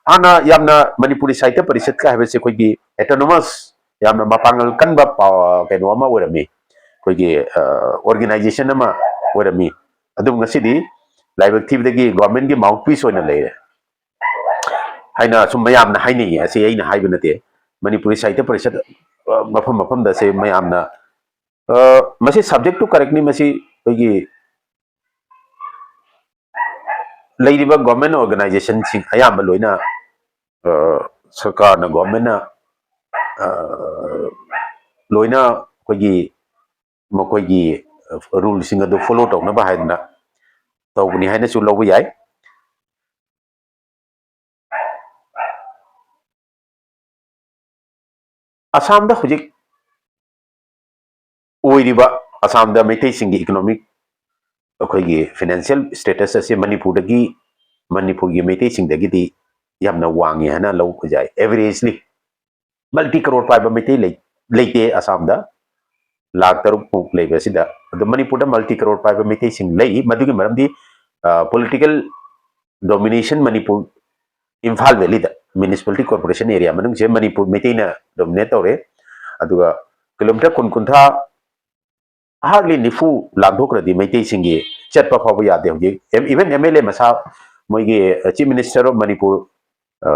ꯍꯥꯟꯅ ꯌꯥꯝꯅ ꯃꯅꯤꯄꯨꯔꯤ ꯁꯥꯍꯤꯇ꯭ꯌ ꯄꯔꯤꯁꯠꯀ ꯍꯥꯏꯕꯁꯦ ꯑꯩꯈꯣꯏꯒꯤ autonomous, ꯌꯥꯝꯅ ꯃꯄꯥꯡꯒꯜ ꯀꯟꯕ ꯄꯥ-, ꯀꯩꯅꯣ ꯑꯃ ꯑꯣꯏꯔꯝꯃꯤ, ꯑꯩꯈꯣꯏꯒꯤ, ꯑ, organization ꯑꯃ ꯑꯣꯏꯔꯝꯃꯤ꯫ ꯑꯗꯨꯕꯨ ꯉꯁꯤꯗꯤ ꯂꯥꯏꯕꯛ ꯊꯤꯕꯗꯒꯤ government ꯀꯤ mouthpiece ꯑꯣꯏꯅ ꯂꯩꯔꯦ ꯍꯥꯏꯅ ꯁꯨꯝ ꯃꯌꯥꯝꯅ ꯍꯥꯏꯅꯩꯌꯦ꯫ ꯑꯁꯤ ꯑꯩꯅ ꯍꯥꯏꯕ ꯅꯠꯇꯦ꯫ ꯃꯅꯤꯄꯨꯔꯤ ꯁꯥꯍꯤꯇ꯭ꯌ ꯄꯔꯤꯁꯠ, ꯑ, ꯃꯐꯝ ꯃꯐꯝꯗ ꯑꯁꯤ ꯃꯌꯥꯝꯅ, ꯑ, ꯃꯁꯤ subject to correct ꯅꯤ꯫ ꯃꯁꯤ ꯑꯩꯈꯣꯏꯒꯤ ꯂꯩꯔꯤꯕ government organization ꯁꯤꯡ ꯑꯌꯥꯝꯕ ꯂꯣꯏꯅ, ꯑ, ꯁꯔꯀꯥꯔꯅ, government ꯅ, ꯑ, ꯂꯣꯏꯅ ꯑꯩꯈꯣꯏꯒꯤ ꯃꯈꯣꯏꯒꯤ, ꯑ, rule ꯁꯤꯡ ꯑꯗꯨ follow ꯇꯧꯅꯕ ꯍꯥꯏꯗꯅ ꯇꯧꯕꯅꯤ ꯍꯥꯏꯅꯁꯨ ꯂꯧꯕ ꯌꯥꯏ꯫ ꯑꯁꯥꯝꯗ ꯍꯧꯖꯤꯛ ꯑꯣꯏꯔꯤꯕ, ꯑꯁꯥꯝꯗ ꯃꯩꯇꯩꯁꯤꯡꯒꯤ economic, ꯑꯩꯈꯣꯏꯒꯤ financial status ꯑꯁꯤ ꯃꯅꯤꯄꯨꯔꯗꯒꯤ, ꯃꯅꯤꯄꯨꯔꯒꯤ ꯃꯩꯇꯩꯁꯤꯡꯗꯒꯤꯗꯤ ꯌꯥꯝꯅ ꯋꯥꯡꯉꯤ ꯍꯥꯏꯅ ꯂꯧꯕ ꯌꯥꯏ, averagely꯫ Multi crore ꯄꯥꯏꯕ ꯃꯩꯇꯩ ꯂꯩ-, ꯂꯩꯇꯦ ꯑꯁꯥꯝꯗ꯫ ꯂꯥꯈ ꯇꯔꯨꯛ ꯃꯨꯛ ꯂꯩꯕ ꯑꯁꯤꯗ꯫ ꯑꯗꯣ ꯃꯅꯤꯄꯨꯔꯗ multi crore ꯄꯥꯏꯕ ꯃꯩꯇꯩꯁꯤꯡ ꯂꯩ꯫ ꯃꯗꯨꯒꯤ ꯃꯔꯝꯗꯤ, ꯑ, political domination Manipur, Imphal valley ꯗ, municipality corporation area ꯃꯅꯨꯡꯁꯦ Manipur ꯃꯩꯇꯩꯅ dominate ꯇꯧꯔꯦ꯫ ꯑꯗꯨꯒ kilometre ꯀꯨꯟ ꯀꯨꯟꯊ꯭ꯔꯥ hardly ꯅꯤꯐꯨ ꯂꯥꯟꯊꯣꯛꯈ꯭ꯔꯗꯤ ꯃꯩꯇꯩꯁꯤꯡꯒꯤ ꯆꯠꯄ ꯐꯥꯎꯕ ꯌꯥꯗꯦ ꯍꯧꯖꯤꯛ꯫ Even M L A ꯃꯁꯥ, ꯃꯣꯏꯒꯤ Chief Minister of Manipur, ꯑ,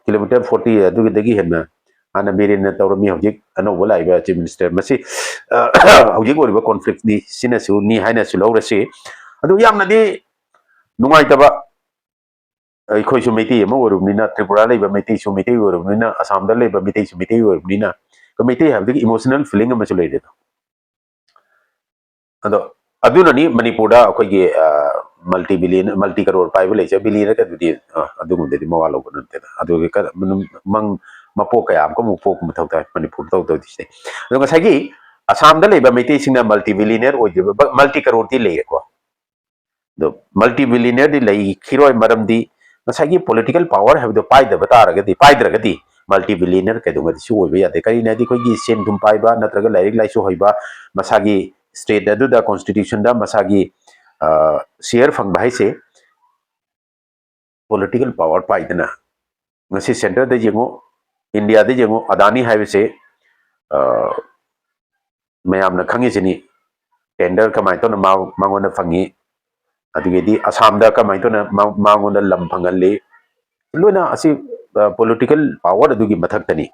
kilometre forty ꯑꯗꯨꯒꯤꯗꯒꯤ ꯍꯦꯟꯅ ꯍꯥꯟꯅ ꯕꯤꯔꯦꯟꯅ ꯇꯧꯔꯝꯃꯤ꯫ ꯍꯧꯖꯤꯛ ꯑꯅꯧꯕ ꯂꯥꯛꯏꯕ Chief Minister ꯃꯁꯤ, ꯑ, ꯍꯧꯖꯤꯛ ꯑꯣꯏꯔꯤꯕ conflict ꯅꯤ, ꯁꯤꯅꯁꯨꯅꯤ ꯍꯥꯏꯅꯁꯨ ꯂꯧꯔꯁꯤ꯫ ꯑꯗꯨ ꯌꯥꯝꯅꯗꯤ ꯅꯨꯡꯉꯥꯏꯇꯕ, ꯑꯩꯈꯣꯏꯁꯨ ꯃꯩꯇꯩ ꯑꯃ ꯑꯣꯏꯔꯨꯕꯅꯤꯅ, ꯇ꯭ꯔꯤꯄꯨꯔꯥ ꯂꯩꯕ ꯃꯩꯇꯩꯁꯨ ꯃꯩꯇꯩ ꯑꯣꯏꯔꯨꯕꯅꯤꯅ, ꯑꯁꯥꯝꯗ ꯂꯩꯕ ꯃꯩꯇꯩꯁꯨ ꯃꯩꯇꯩ ꯑꯣꯏꯔꯨꯕꯅꯤꯅ, ꯑꯩꯈꯣꯏ ꯃꯩꯇꯩ ꯍꯥꯏꯕꯗꯒꯤ emotional feeling ꯑꯃꯁꯨ ꯂꯩꯔꯦꯗꯣ꯫ ꯑꯗꯣ ꯑꯗꯨꯅꯅꯤ ꯃꯅꯤꯄꯨꯔꯗ ꯑꯩꯈꯣꯏꯒꯤ, ꯑ, multi billion, multi crore ꯄꯥꯏꯕ ꯂꯩꯖ, billionaire ꯑꯗꯨꯗꯤ, ꯑ, ꯑꯗꯨꯒꯨꯝꯕꯗꯗꯤ ꯃꯋꯥ ꯂꯧꯕ ꯅꯠꯇꯦꯗ꯫ ꯑꯗꯨꯒꯤ ꯀ-, ꯃꯅꯨꯡ-, ꯃꯪ-, ꯃꯄꯣꯛ ꯀꯌꯥ ꯑꯃꯨꯛ ꯄꯣꯛꯄ ꯃꯊꯧ ꯇꯥꯏ ꯃꯅꯤꯄꯨꯔ ꯇꯧ ꯇꯧꯗꯣꯏꯁꯦ꯫ ꯑꯗꯣ ꯉꯁꯥꯏꯒꯤ ꯑꯁꯥꯝꯗ ꯂꯩꯕ ꯃꯩꯇꯩꯁꯤꯡꯅ multi billionaire ꯑꯣꯏꯗ꯭ꯔꯤꯕ, multi crore ꯗꯤ ꯂꯩꯔꯦꯀꯣ꯫ ꯑꯗꯣ multi billionaire ꯗꯤ ꯂꯩꯈꯤꯔꯣꯏ, ꯃꯔꯝꯗꯤ ꯉꯁꯥꯏꯒꯤ political power ꯍꯥꯏꯕꯗꯣ ꯄꯥꯏꯗꯕ ꯇꯥꯔꯒꯗꯤ, ꯄꯥꯏꯗ꯭ꯔꯒꯗꯤ multi billionaire ꯀꯩꯗꯧꯉꯩꯗꯁꯨ ꯑꯣꯏꯕ ꯌꯥꯗꯦ꯫ ꯀꯔꯤꯅ ꯍꯥꯏꯗꯤ ꯑꯩꯈꯣꯏꯒꯤ ꯁꯦꯟ ꯊꯨꯝ ꯄꯥꯏꯕ ꯅꯠꯇ꯭ꯔꯒ ꯂꯥꯏꯔꯤꯛ ꯂꯥꯏꯁꯨ ꯍꯩꯕ, ꯃꯁꯥꯒꯤ state ꯑꯗꯨꯗ constitutionꯗ ꯃꯁꯥꯒꯤ share ꯐꯪꯕ ꯍꯥꯏꯁꯦ political power ꯄꯥꯏꯗꯅ꯫ ꯉꯁꯤ centreꯗ ꯌꯦꯡꯉꯨ, ꯏꯟꯗꯤꯌꯥꯗ ꯌꯦꯡꯉꯨ, ꯑꯗꯥꯅꯤ ꯍꯥꯏꯕꯁꯦ ꯃꯌꯥꯝꯅ ꯈꯪꯉꯤꯁꯤꯅꯤ꯫ Tender ꯀꯃꯥꯏꯅ ꯇꯧꯅ ꯃꯉꯣꯟꯗ ꯐꯪꯉꯤ, ꯑꯗꯨꯒꯤꯗꯤ ꯑꯁꯥꯝꯗ ꯀꯃꯥꯏꯅ ꯇꯧꯅ ꯃꯉꯣꯟꯗ ꯂꯝ ꯐꯪꯍꯜꯂꯤ, ꯂꯣꯏꯅ ꯑꯁꯤ political power ꯑꯗꯨꯒꯤ ꯃꯊꯛꯇꯅꯤ꯫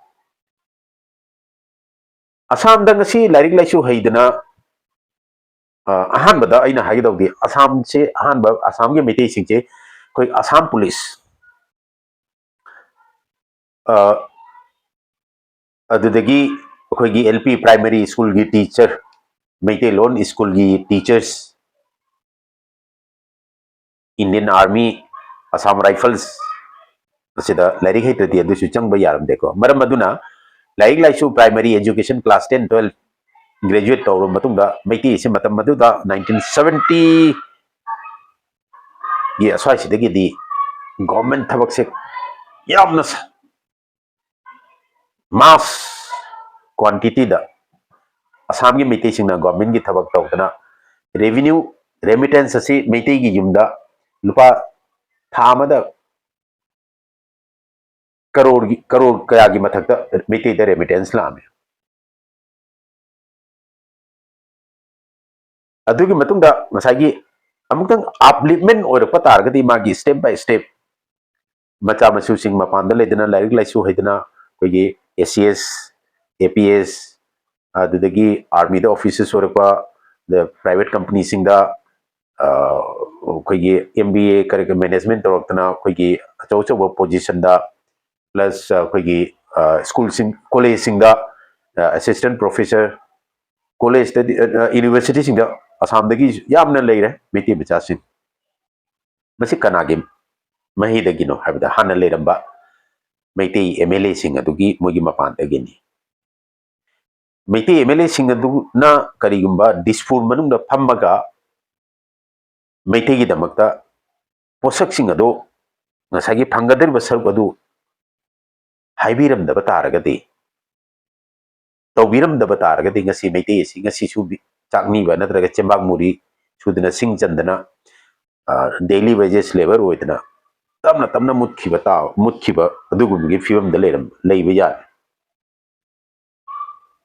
ꯑꯁꯥꯝꯗ ꯉꯁꯤ ꯂꯥꯏꯔꯤꯛ ꯂꯥꯏꯁꯨ ꯍꯩꯗꯅ, ꯑꯍꯥꯟꯕꯗ ꯑꯩꯅ ꯍꯥꯏꯒꯗꯧꯗꯤ ꯑꯁꯥꯝꯁꯦ, ꯑꯍꯥꯟꯕ ꯑꯁꯥꯝꯒꯤ ꯃꯩꯇꯩꯁꯤꯡꯁꯦ ꯑꯩꯈꯣꯏ ꯑꯁꯥꯝ ꯄꯨꯂꯤꯁ, ꯑꯗꯨꯗꯒꯤ ꯑꯩꯈꯣꯏꯒꯤ L P primary schoolꯒꯤ teacher, Meiteilon schoolꯒꯤ teachers, Indian Army, Assam Rifles, ꯑꯁꯤꯗ ꯂꯥꯏꯔꯤꯛ ꯍꯩꯇ꯭ꯔꯗꯤ ꯑꯗꯨꯁꯨ ꯆꯪꯕ ꯌꯥꯔꯝꯗꯦꯀꯣ꯫ ꯃꯔꯝ ꯑꯗꯨꯅ ꯂꯥꯏꯔꯤꯛ ꯂꯥꯏꯁꯨ primary education class ten, twelve graduate ꯇꯧꯔꯕ ꯃꯇꯨꯡꯗ ꯃꯩꯇꯩꯁꯦ ꯃꯇꯝ ꯑꯗꯨꯗ nineteen seventy ꯒꯤ ꯑꯁ꯭ꯋꯥꯏꯁꯤꯗꯒꯤꯗꯤ government ꯊꯕꯛꯁꯦ ꯌꯥꯝꯅ mass quantityꯗ ꯑꯁꯥꯝꯒꯤ ꯃꯩꯇꯩꯁꯤꯡꯅ governmentꯀꯤ ꯊꯕꯛ ꯇꯧꯗꯅ revenue, remittance ꯑꯁꯤ ꯃꯩꯇꯩꯒꯤ ꯌꯨꯝꯗ ꯂꯨꯄꯥ ꯊꯥ ꯑꯃꯗ ꯀꯔꯣꯔꯒꯤ, ꯀꯔꯣꯔ ꯀꯌꯥꯒꯤ ꯃꯊꯛꯇ ꯃꯩꯇꯩꯗ remittance ꯂꯥꯛꯑꯝꯃꯤ꯫ ꯑꯗꯨꯒꯤ ꯃꯇꯨꯡꯗ ꯉꯁꯥꯏꯒꯤ ꯑꯃꯨꯛꯇꯪ upliftment ꯑꯣꯏꯔꯛꯄ ꯇꯥꯔꯒꯗꯤ ꯃꯥꯒꯤ step by step ꯃꯆꯥ ꯃꯁꯨꯁꯤꯡ ꯃꯄꯥꯟꯗ ꯂꯩꯗꯅ ꯂꯥꯏꯔꯤꯛ ꯂꯥꯏꯁꯨ ꯍꯩꯗꯅ ꯑꯩꯈꯣꯏꯒꯤ A C S, A P S, ꯑꯗꯨꯗꯒꯤ armyꯗ officers ꯑꯣꯏꯔꯛꯄ, private companyꯁꯤꯡꯗ ꯑꯩꯈꯣꯏꯒꯤ M B A ꯀꯔꯤ ꯀꯔꯤ management ꯇꯧꯔꯛꯇꯅ ꯑꯩꯈꯣꯏꯒꯤ ꯑꯆꯧ ꯑꯆꯧꯕ positionꯗ, plus ꯑꯩꯈꯣꯏꯒꯤ schoolꯁꯤꯡ, collegeꯁꯤꯡꯗ assistant professor, collegeꯇꯗꯤ, universityꯁꯤꯡꯗ ꯑꯁꯥꯝꯗꯒꯤ ꯌꯥꯝꯅ ꯂꯩꯔꯦ ꯃꯩꯇꯩ ꯃꯆꯥꯁꯤꯡ꯫ ꯃꯁꯤ ꯀꯅꯥꯒꯤ ꯃꯍꯩꯗꯒꯤꯅꯣ ꯍꯥꯏꯕꯗ ꯍꯥꯟꯅ ꯂꯩꯔꯝꯕ ꯃꯩꯇꯩ M L Aꯁꯤꯡ ꯑꯗꯨꯒꯤ ꯃꯣꯏꯒꯤ ꯃꯄꯥꯟꯗꯒꯤꯅꯤ꯫ ꯃꯩꯇꯩ M L Aꯁꯤꯡ ꯑꯗꯨꯅ ꯀꯔꯤꯒꯨꯝꯕ ꯗꯤꯁꯄꯨꯔ ꯃꯅꯨꯡꯗ ꯐꯝꯃꯒ ꯃꯩꯇꯩꯒꯤꯗꯃꯛꯇ ꯄꯣꯠꯁꯛꯁꯤꯡ ꯑꯗꯨ, ꯉꯁꯥꯏꯒꯤ ꯐꯪꯒꯗꯧꯔꯤꯕ ꯁꯔꯨꯛ ꯑꯗꯨ ꯍꯥꯏꯕꯤꯔꯝꯗꯕ ꯇꯥꯔꯒꯗꯤ, ꯇꯧꯕꯤꯔꯝꯗꯕ ꯇꯥꯔꯒꯗꯤ ꯉꯁꯤ ꯃꯩꯇꯩ ꯑꯁꯤ ꯉꯁꯤꯁꯨ ꯕꯤ-, ꯆꯥꯛ ꯅꯤꯕ ꯅꯠꯇ꯭ꯔꯒ ꯆꯦꯡꯕꯥꯛ ꯃꯨꯔꯤ ꯁꯨꯗꯅ ꯁꯤꯡ ꯆꯟꯗꯅ, ꯑ, daily wages labour ꯑꯣꯏꯗꯅ ꯇꯞꯅ ꯇꯞꯅ ꯃꯨꯠꯈꯤꯕ ꯇꯥ-, ꯃꯨꯠꯈꯤꯕ ꯑꯗꯨꯒꯨꯝꯕꯒꯤ ꯐꯤꯕꯝꯗ ꯂꯩꯔꯝ-, ꯂꯩꯕ ꯌꯥꯔꯦ꯫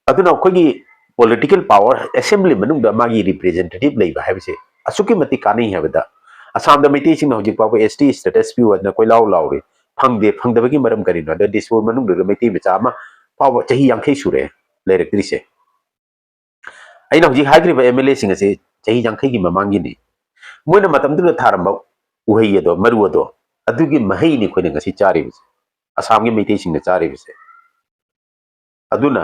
ꯑꯗꯨꯅ ꯑꯩꯈꯣꯏꯒꯤ political power, assembly ꯃꯅꯨꯡꯗ ꯃꯥꯒꯤ representative ꯂꯩꯕ ꯍꯥꯏꯕꯁꯦ ꯑꯁꯨꯛꯀꯤ ꯃꯇꯤꯛ ꯀꯥꯟꯅꯩ ꯍꯥꯏꯕꯗ, ꯑꯁꯥꯝꯗ ꯃꯩꯇꯩꯁꯤꯡꯅ ꯍꯧꯖꯤꯛ ꯐꯥꯎꯕ S T status ꯄꯤꯌꯨ ꯍꯥꯏꯗꯅ ꯀꯣꯏꯂꯥꯎ ꯂꯥꯎꯔꯤ꯫ ꯐꯪꯗꯦ꯫ ꯐꯪꯗꯕꯒꯤ ꯃꯔꯝ ꯀꯔꯤꯅꯣ ꯍꯥꯏꯕꯗ, ꯗꯤꯁꯄꯨꯔ ꯃꯅꯨꯡꯗꯨꯗ ꯃꯩꯇꯩ ꯃꯆꯥ ꯑꯃ ꯐꯥꯎꯕ ꯆꯍꯤ ꯌꯥꯡꯈꯩ ꯁꯨꯔꯦ ꯂꯩꯔꯛꯇ꯭ꯔꯤꯁꯦ꯫ ꯑꯩꯅ ꯍꯧꯖꯤꯛ ꯍꯥꯏꯈ꯭ꯔꯤꯕ M L A ꯁꯤꯡ ꯑꯁꯤ ꯆꯍꯤ ꯌꯥꯡꯈꯩꯒꯤ ꯃꯃꯥꯡꯒꯤꯅꯤ꯫ ꯃꯣꯏꯅ ꯃꯇꯝꯗꯨꯗ ꯊꯥꯔꯝꯕ ꯎꯍꯩ ꯑꯗꯣ, ꯃꯔꯨ ꯑꯗꯣ, ꯑꯗꯨꯒꯤ ꯃꯍꯩꯅꯤ ꯑꯩꯈꯣꯏꯅ ꯉꯁꯤ ꯆꯥꯔꯤꯕꯁꯦ, ꯑꯁꯥꯝꯒꯤ ꯃꯩꯇꯩꯁꯤꯡꯅ ꯆꯥꯔꯤꯕꯁꯦ꯫ ꯑꯗꯨꯅ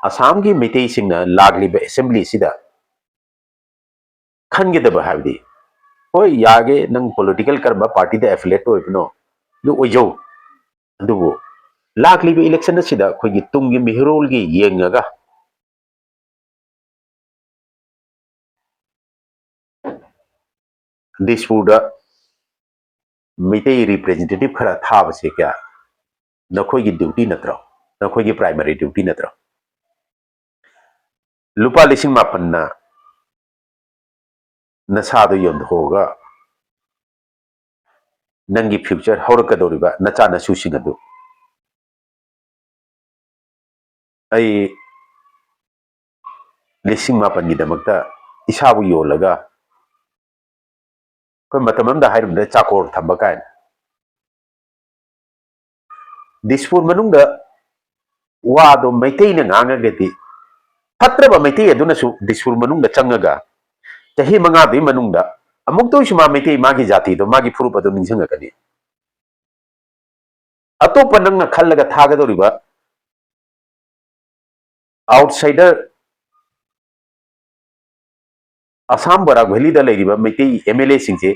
ꯑꯁꯥꯝꯒꯤ ꯃꯩꯇꯩꯁꯤꯡꯅ ꯂꯥꯛꯂꯤꯕ assembly ꯁꯤꯗ ꯈꯟꯒꯗꯕ ꯍꯥꯏꯕꯗꯤ, ꯍꯣꯏ, ꯌꯥꯒꯦ, ꯅꯪ political ꯀꯔꯝꯕ party ꯗ affiliate ꯑꯣꯏꯕꯅꯣ, ꯑꯗꯨ ꯑꯣꯏꯖꯧ꯫ ꯑꯗꯨꯕꯨ ꯂꯥꯛꯂꯤꯕ election ꯑꯁꯤꯗ ꯑꯩꯈꯣꯏꯒꯤ ꯇꯨꯡꯒꯤ ꯃꯤꯍꯨꯔꯣꯜꯒꯤ ꯌꯦꯡꯉꯒ ꯗꯤꯁꯄꯨꯔꯗ ꯃꯩꯇꯩ representative ꯈꯔ ꯊꯥꯕꯁꯦ ꯀꯌꯥ ꯅꯈꯣꯏꯒꯤ duty ꯅꯠꯇ꯭ꯔꯣ? ꯅꯈꯣꯏꯒꯤ primary duty ꯅꯠꯇ꯭ꯔꯣ? ꯂꯨꯄꯥ ꯂꯤꯁꯤꯡ ꯃꯥꯄꯟꯅ ꯅꯁꯥꯗꯣ ꯌꯣꯟꯊꯣꯛꯑꯒ ꯅꯪꯒꯤ future ꯍꯧꯔꯛꯀꯗꯧꯔꯤꯕ ꯅꯆꯥ ꯅꯁꯨꯁꯤꯡ ꯑꯗꯨ ꯑꯩ ꯂꯤꯁꯤꯡ ꯃꯥꯄꯟꯒꯤꯗꯃꯛꯇ ꯏꯁꯥꯕꯨ ꯌꯣꯜꯂꯒ, ꯑꯩꯈꯣꯏ ꯃꯇꯝ ꯑꯃꯗ ꯍꯥꯏꯔꯝꯕꯗ ꯆꯥꯀꯣꯔ ꯊꯝꯕ ꯀꯥꯏꯅ, ꯗꯤꯁꯄꯨꯔ ꯃꯅꯨꯡꯗ ꯋꯥꯗꯣ ꯃꯩꯇꯩꯅ ꯉꯥꯡꯉꯒꯗꯤ, ꯐꯠꯇ꯭ꯔꯕ ꯃꯩꯇꯩ ꯑꯗꯨꯅꯁꯨ ꯗꯤꯁꯄꯨꯔ ꯃꯅꯨꯡꯗ ꯆꯪꯉꯒ ꯆꯍꯤ ꯃꯉꯥꯗꯨꯒꯤ ꯃꯅꯨꯡꯗ ꯑꯃꯨꯛꯇ ꯑꯣꯏꯁꯨ ꯃꯥ ꯃꯩꯇꯩ, ꯃꯥꯒꯤ ꯖꯥꯇꯤꯗꯣ, ꯃꯥꯒꯤ ꯐꯨꯔꯨꯞ ꯑꯗꯨ ꯅꯤꯡꯁꯤꯡꯉꯛꯀꯅꯤ꯫ ꯑꯇꯣꯞꯄ ꯅꯪꯅ ꯈꯜꯂꯒ ꯊꯥꯒꯗꯧꯔꯤꯕ outsider, ꯑꯁꯥꯝ ꯕꯔꯥꯛ ꯚꯦꯂꯤꯗ ꯂꯩꯔꯤꯕ ꯃꯩꯇꯩ M L A ꯁꯤꯡꯁꯦ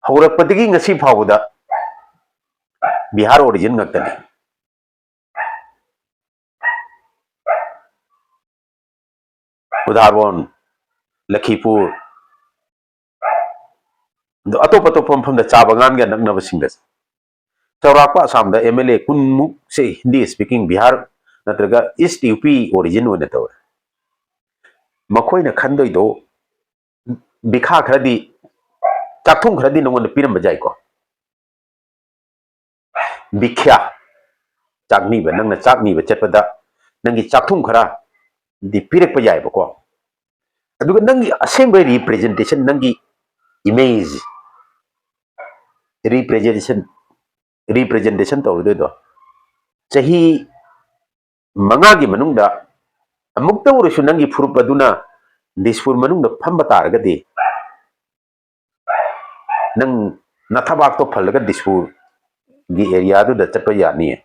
ꯍꯧꯔꯛꯄꯗꯒꯤ ꯉꯁꯤ ꯐꯥꯎꯕꯗ ꯕꯤꯍꯥꯔ origin ꯉꯥꯛꯇꯅꯤ꯫ ꯎꯗꯥꯔꯕꯣꯟ, ꯂꯈꯤꯄꯨꯔ, ꯑꯗꯣ ꯑꯇꯣꯞ ꯑꯇꯣꯞꯄ ꯃꯐꯝꯗ ꯆꯥ ꯕꯒꯥꯟꯒ ꯅꯛꯅꯕꯁꯤꯡꯗ ꯆꯥꯎꯔꯥꯛꯄ ꯑꯁꯥꯝꯗ ꯑꯦꯝ ꯑꯦꯜ ꯑꯦ ꯀꯨꯟꯃꯨꯛꯁꯦ ꯍꯤꯟꯗꯤ ꯁ꯭ꯄꯤꯀꯤꯡ ꯕꯤꯍꯥꯔ ꯅꯠꯇ꯭ꯔꯒ ꯏꯁ ꯌꯨ ꯄꯤ ꯑꯣꯔꯤꯖꯤꯟ ꯑꯣꯏꯅ ꯇꯧꯋꯦ꯫ ꯃꯈꯣꯏꯅ ꯈꯟꯗꯣꯏꯗꯣ ꯕꯤꯈꯥ ꯈꯔꯗꯤ, ꯆꯥꯛꯊꯨꯝ ꯈꯔꯗꯤ ꯅꯉꯣꯟꯗ ꯄꯤꯔꯝꯕ ꯌꯥꯏꯀꯣ꯫ ꯕꯤꯈ꯭ꯌꯥ, ꯆꯥꯛꯅꯤꯕ, ꯅꯪꯅ ꯆꯥꯛꯅꯤꯕ ꯆꯠꯄꯗ ꯅꯪꯒꯤ ꯆꯥꯛꯊꯨꯝ ꯈꯔꯗꯤ ꯄꯤꯔꯛꯄ ꯌꯥꯏꯕꯀꯣ꯫ ꯑꯗꯨꯒ ꯅꯪꯒꯤ ꯑꯁꯦꯡꯕ ꯔꯤꯄ꯭ꯔꯖꯦꯟꯇꯦꯁꯟ, ꯅꯪꯒꯤ ꯏꯃꯦꯖ, ꯔꯤꯄ꯭ꯔꯖꯦꯟꯇꯦꯁꯟ, ꯔꯤꯄ꯭ꯔꯖꯦꯟꯇꯦꯁꯟ ꯇꯧꯔꯨꯗꯣꯏꯗꯣ ꯆꯍꯤ ꯃꯉꯥꯒꯤ ꯃꯅꯨꯡꯗ ꯑꯃꯨꯛꯇ ꯑꯣꯏꯔꯁꯨ ꯅꯪꯒꯤ ꯐꯨꯔꯨꯞ ꯑꯗꯨꯅ ꯗꯤꯁꯄꯨꯔ ꯃꯅꯨꯡꯗ ꯐꯝꯕ ꯇꯥꯔꯒꯗꯤ, ꯅꯪ ꯅꯊꯕꯥꯛꯇꯣ ꯐꯜꯂꯒ ꯗꯤꯁꯄꯨꯔꯒꯤ ꯑꯦꯔꯤꯌꯥꯗꯨꯗ ꯆꯠꯄ ꯌꯥꯅꯤ꯫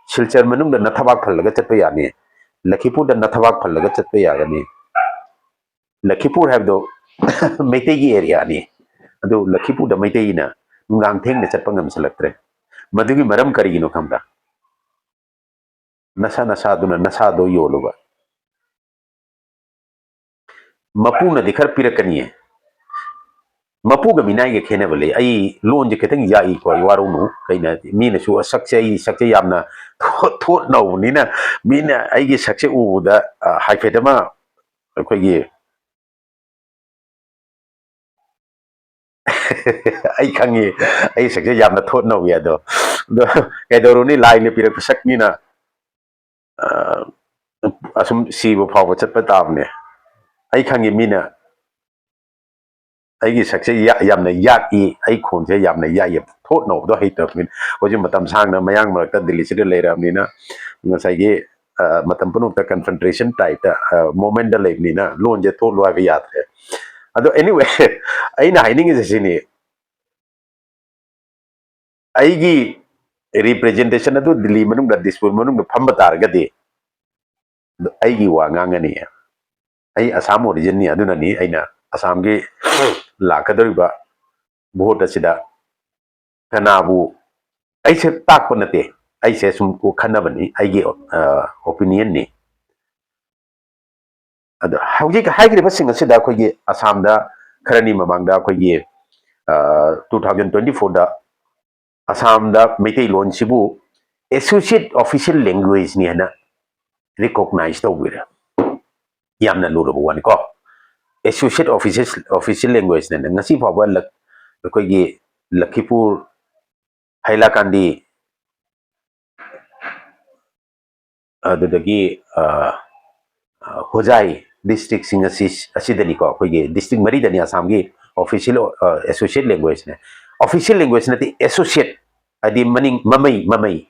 ꯁꯤꯜꯆꯔ ꯃꯅꯨꯡꯗ ꯅꯊꯕꯥꯛ ꯐꯜꯂꯒ ꯆꯠꯄ ꯌꯥꯅꯤ꯫ ꯂꯈꯤꯄꯨꯔꯗ ꯅꯊꯕꯥꯛ ꯐꯜꯂꯒ ꯆꯠꯄ ꯌꯥꯒꯅꯤ꯫ ꯂꯈꯤꯄꯨꯔ ꯍꯥꯏꯕꯗꯣ ꯃꯩꯇꯩꯒꯤ ꯑꯦꯔꯤꯌꯥꯅꯤ꯫ ꯑꯗꯨ ꯂꯈꯤꯄꯨꯔꯗ ꯃꯩꯇꯩꯅ ꯅꯨꯡꯗꯥꯡ ꯊꯦꯡꯅ ꯆꯠꯄ ꯉꯝꯁꯤꯜꯂꯛꯇ꯭ꯔꯦ꯫ ꯃꯗꯨꯒꯤ ꯃꯔꯝ ꯀꯔꯤꯒꯤꯅꯣ ꯈꯪꯕ꯭ꯔꯥ? ꯅꯁꯥ ꯅꯁꯥꯗꯨꯅ ꯅꯁꯥꯗꯣ ꯌꯣꯜꯂꯨꯕ꯫ ꯃꯄꯨꯅꯗꯤ ꯈꯔ ꯄꯤꯔꯛꯀꯅꯤꯌꯦ꯫ ꯃꯄꯨꯒ ꯃꯤꯅꯥꯏꯒ ꯈꯦꯠꯅꯕ ꯂꯩ꯫ ꯑꯩ ꯂꯣꯟꯁꯦ ꯈꯤꯇꯪ ꯌꯥꯛꯏꯀꯣ, ꯑꯩ ꯋꯥꯔꯧꯅꯨ꯫ ꯀꯩꯅꯣ ꯍꯥꯏꯗꯤ, ꯃꯤꯅꯁꯨ ꯁꯛꯁꯦ, ꯑꯩ ꯁꯛꯁꯦ ꯌꯥꯝꯅ ꯊꯣꯠ, ꯊꯣꯠ ꯅꯧꯕꯅꯤꯅ ꯃꯤꯅ ꯑꯩꯒꯤ ꯁꯛꯁꯦ ꯎꯕꯗ, ꯑ, ꯍꯥꯏꯐꯦꯠ ꯑꯃ ꯑꯩꯈꯣꯏꯒꯤ ꯑꯩ ꯈꯪꯉꯤ, ꯑꯩ ꯁꯛꯁꯦ ꯌꯥꯝꯅ ꯊꯣꯠ ꯅꯧꯏ꯫ ꯑꯗꯣ, ꯑꯗꯣ ꯀꯩꯗꯧꯔꯨꯅꯤ, ꯂꯥꯏꯅ ꯄꯤꯔꯛꯄ ꯁꯛꯅꯤꯅ, ꯑ, ꯑꯁꯨꯝ ꯁꯤꯕ ꯐꯥꯎꯕ ꯆꯠꯄ ꯇꯥꯕꯅꯦ꯫ ꯑꯩ ꯈꯪꯉꯤ, ꯃꯤꯅ ꯑꯩꯒꯤ ꯁꯛꯁꯦ ꯌꯥ-, ꯌꯥꯝꯅ ꯌꯥꯛꯏ, ꯑꯩ ꯈꯣꯟꯁꯦ ꯌꯥꯝꯅ ꯌꯥꯛꯏ, ꯊꯣꯠ ꯅꯧꯕꯗꯣ ꯍꯩꯇꯕꯅꯤꯅ꯫ ꯍꯧꯖꯤꯛ ꯃꯇꯝ ꯁꯥꯡꯅ ꯃꯌꯥꯡ ꯃꯔꯛꯇ ꯗꯤꯜꯂꯤꯁꯤꯗ ꯂꯩꯔꯕꯅꯤꯅ ꯉꯁꯥꯏꯒꯤ, ꯑ, ꯃꯇꯝ ꯄꯨꯝꯅꯃꯛꯇ ꯀꯟꯐ꯭ꯔꯟꯇ꯭ꯔꯦꯁꯟ ꯇꯥꯏꯞꯇ, ꯑ, ꯃꯣꯃꯦꯟꯗ ꯂꯩꯕꯅꯤꯅ ꯂꯣꯟꯁꯦ ꯊꯣꯠꯂꯨ ꯍꯥꯏꯕ ꯌꯥꯗ꯭ꯔꯦ꯫ ꯑꯗꯣ, anyway, ꯑꯩꯅ ꯍꯥꯏꯅꯤꯡꯉꯤꯁꯦ ꯁꯤꯅꯤ, ꯑꯩꯒꯤ ꯔꯤꯄ꯭ꯔꯖꯦꯟꯇꯦꯁꯟ ꯑꯗꯨ ꯗꯤꯜꯂꯤ ꯃꯅꯨꯡꯗ, ꯗꯤꯁꯄꯨꯔ ꯃꯅꯨꯡꯗ ꯐꯝꯕ ꯇꯥꯔꯒꯗꯤ, ꯑꯗꯣ ꯑꯩꯒꯤ ꯋꯥ ꯉꯥꯡꯒꯅꯤ꯫ ꯑꯩ ꯑꯁꯥꯝ ꯑꯣꯔꯤꯖꯤꯟꯅꯤ, ꯑꯗꯨꯅꯅꯤ ꯑꯩꯅ ꯑꯁꯥꯝꯒꯤ ꯂꯥꯛꯀꯗꯧꯔꯤꯕ ꯚꯣꯠ ꯑꯁꯤꯗ ꯀꯅꯥꯕꯨ, ꯑꯩꯁꯦ ꯇꯥꯛꯄ ꯅꯠꯇꯦ, ꯑꯩꯁꯦ ꯁꯨꯝ ꯈꯟꯅꯕꯅꯤ, ꯑꯩꯒꯤ, ꯑ, ꯑꯣꯄꯤꯅꯤꯌꯟꯅꯤ꯫ ꯑꯗꯣ ꯍꯧꯖꯤꯛ ꯍꯥꯏꯈ꯭ꯔꯤꯕꯁꯤꯡ ꯑꯁꯤꯗ ꯑꯩꯈꯣꯏꯒꯤ ꯑꯁꯥꯝꯗ ꯈꯔꯅꯤ ꯃꯃꯥꯡꯗ ꯑꯩꯈꯣꯏꯒꯤ, ꯑ, two thousand twenty fourꯗ ꯑꯁꯥꯝꯗ ꯃꯩꯇꯩꯂꯣꯟꯁꯤꯕꯨ associate official language ꯅꯤ ꯍꯥꯏꯅ recognize ꯇꯧꯕꯤꯔꯦ꯫ ꯌꯥꯝꯅ ꯂꯨꯔꯕ ꯋꯥꯅꯤꯀꯣ꯫ Associate official official language ꯅꯦꯅ ꯉꯁꯤ ꯐꯥꯎꯕ ꯂꯛ-, ꯑꯩꯈꯣꯏꯒꯤ ꯂꯈꯤꯄꯨꯔ, ꯍꯥꯏꯂꯥꯀꯥꯟꯗꯤ, ꯑꯗꯨꯗꯒꯤ ꯑ, ꯑ, ꯍꯣꯖꯥꯏ district ꯁꯤꯡ ꯑꯁꯤ, ꯑꯁꯤꯗꯅꯤꯀꯣ, ꯑꯩꯈꯣꯏꯒꯤ district ꯃꯔꯤꯗꯅꯤ ꯑꯁꯥꯝꯒꯤ official, ꯑ, associate language ꯅꯦ꯫ Official language ꯅꯠꯇꯦ, associate ꯍꯥꯏꯗꯤ ꯃꯅꯤꯡ, ꯃꯃꯩ, ꯃꯃꯩ,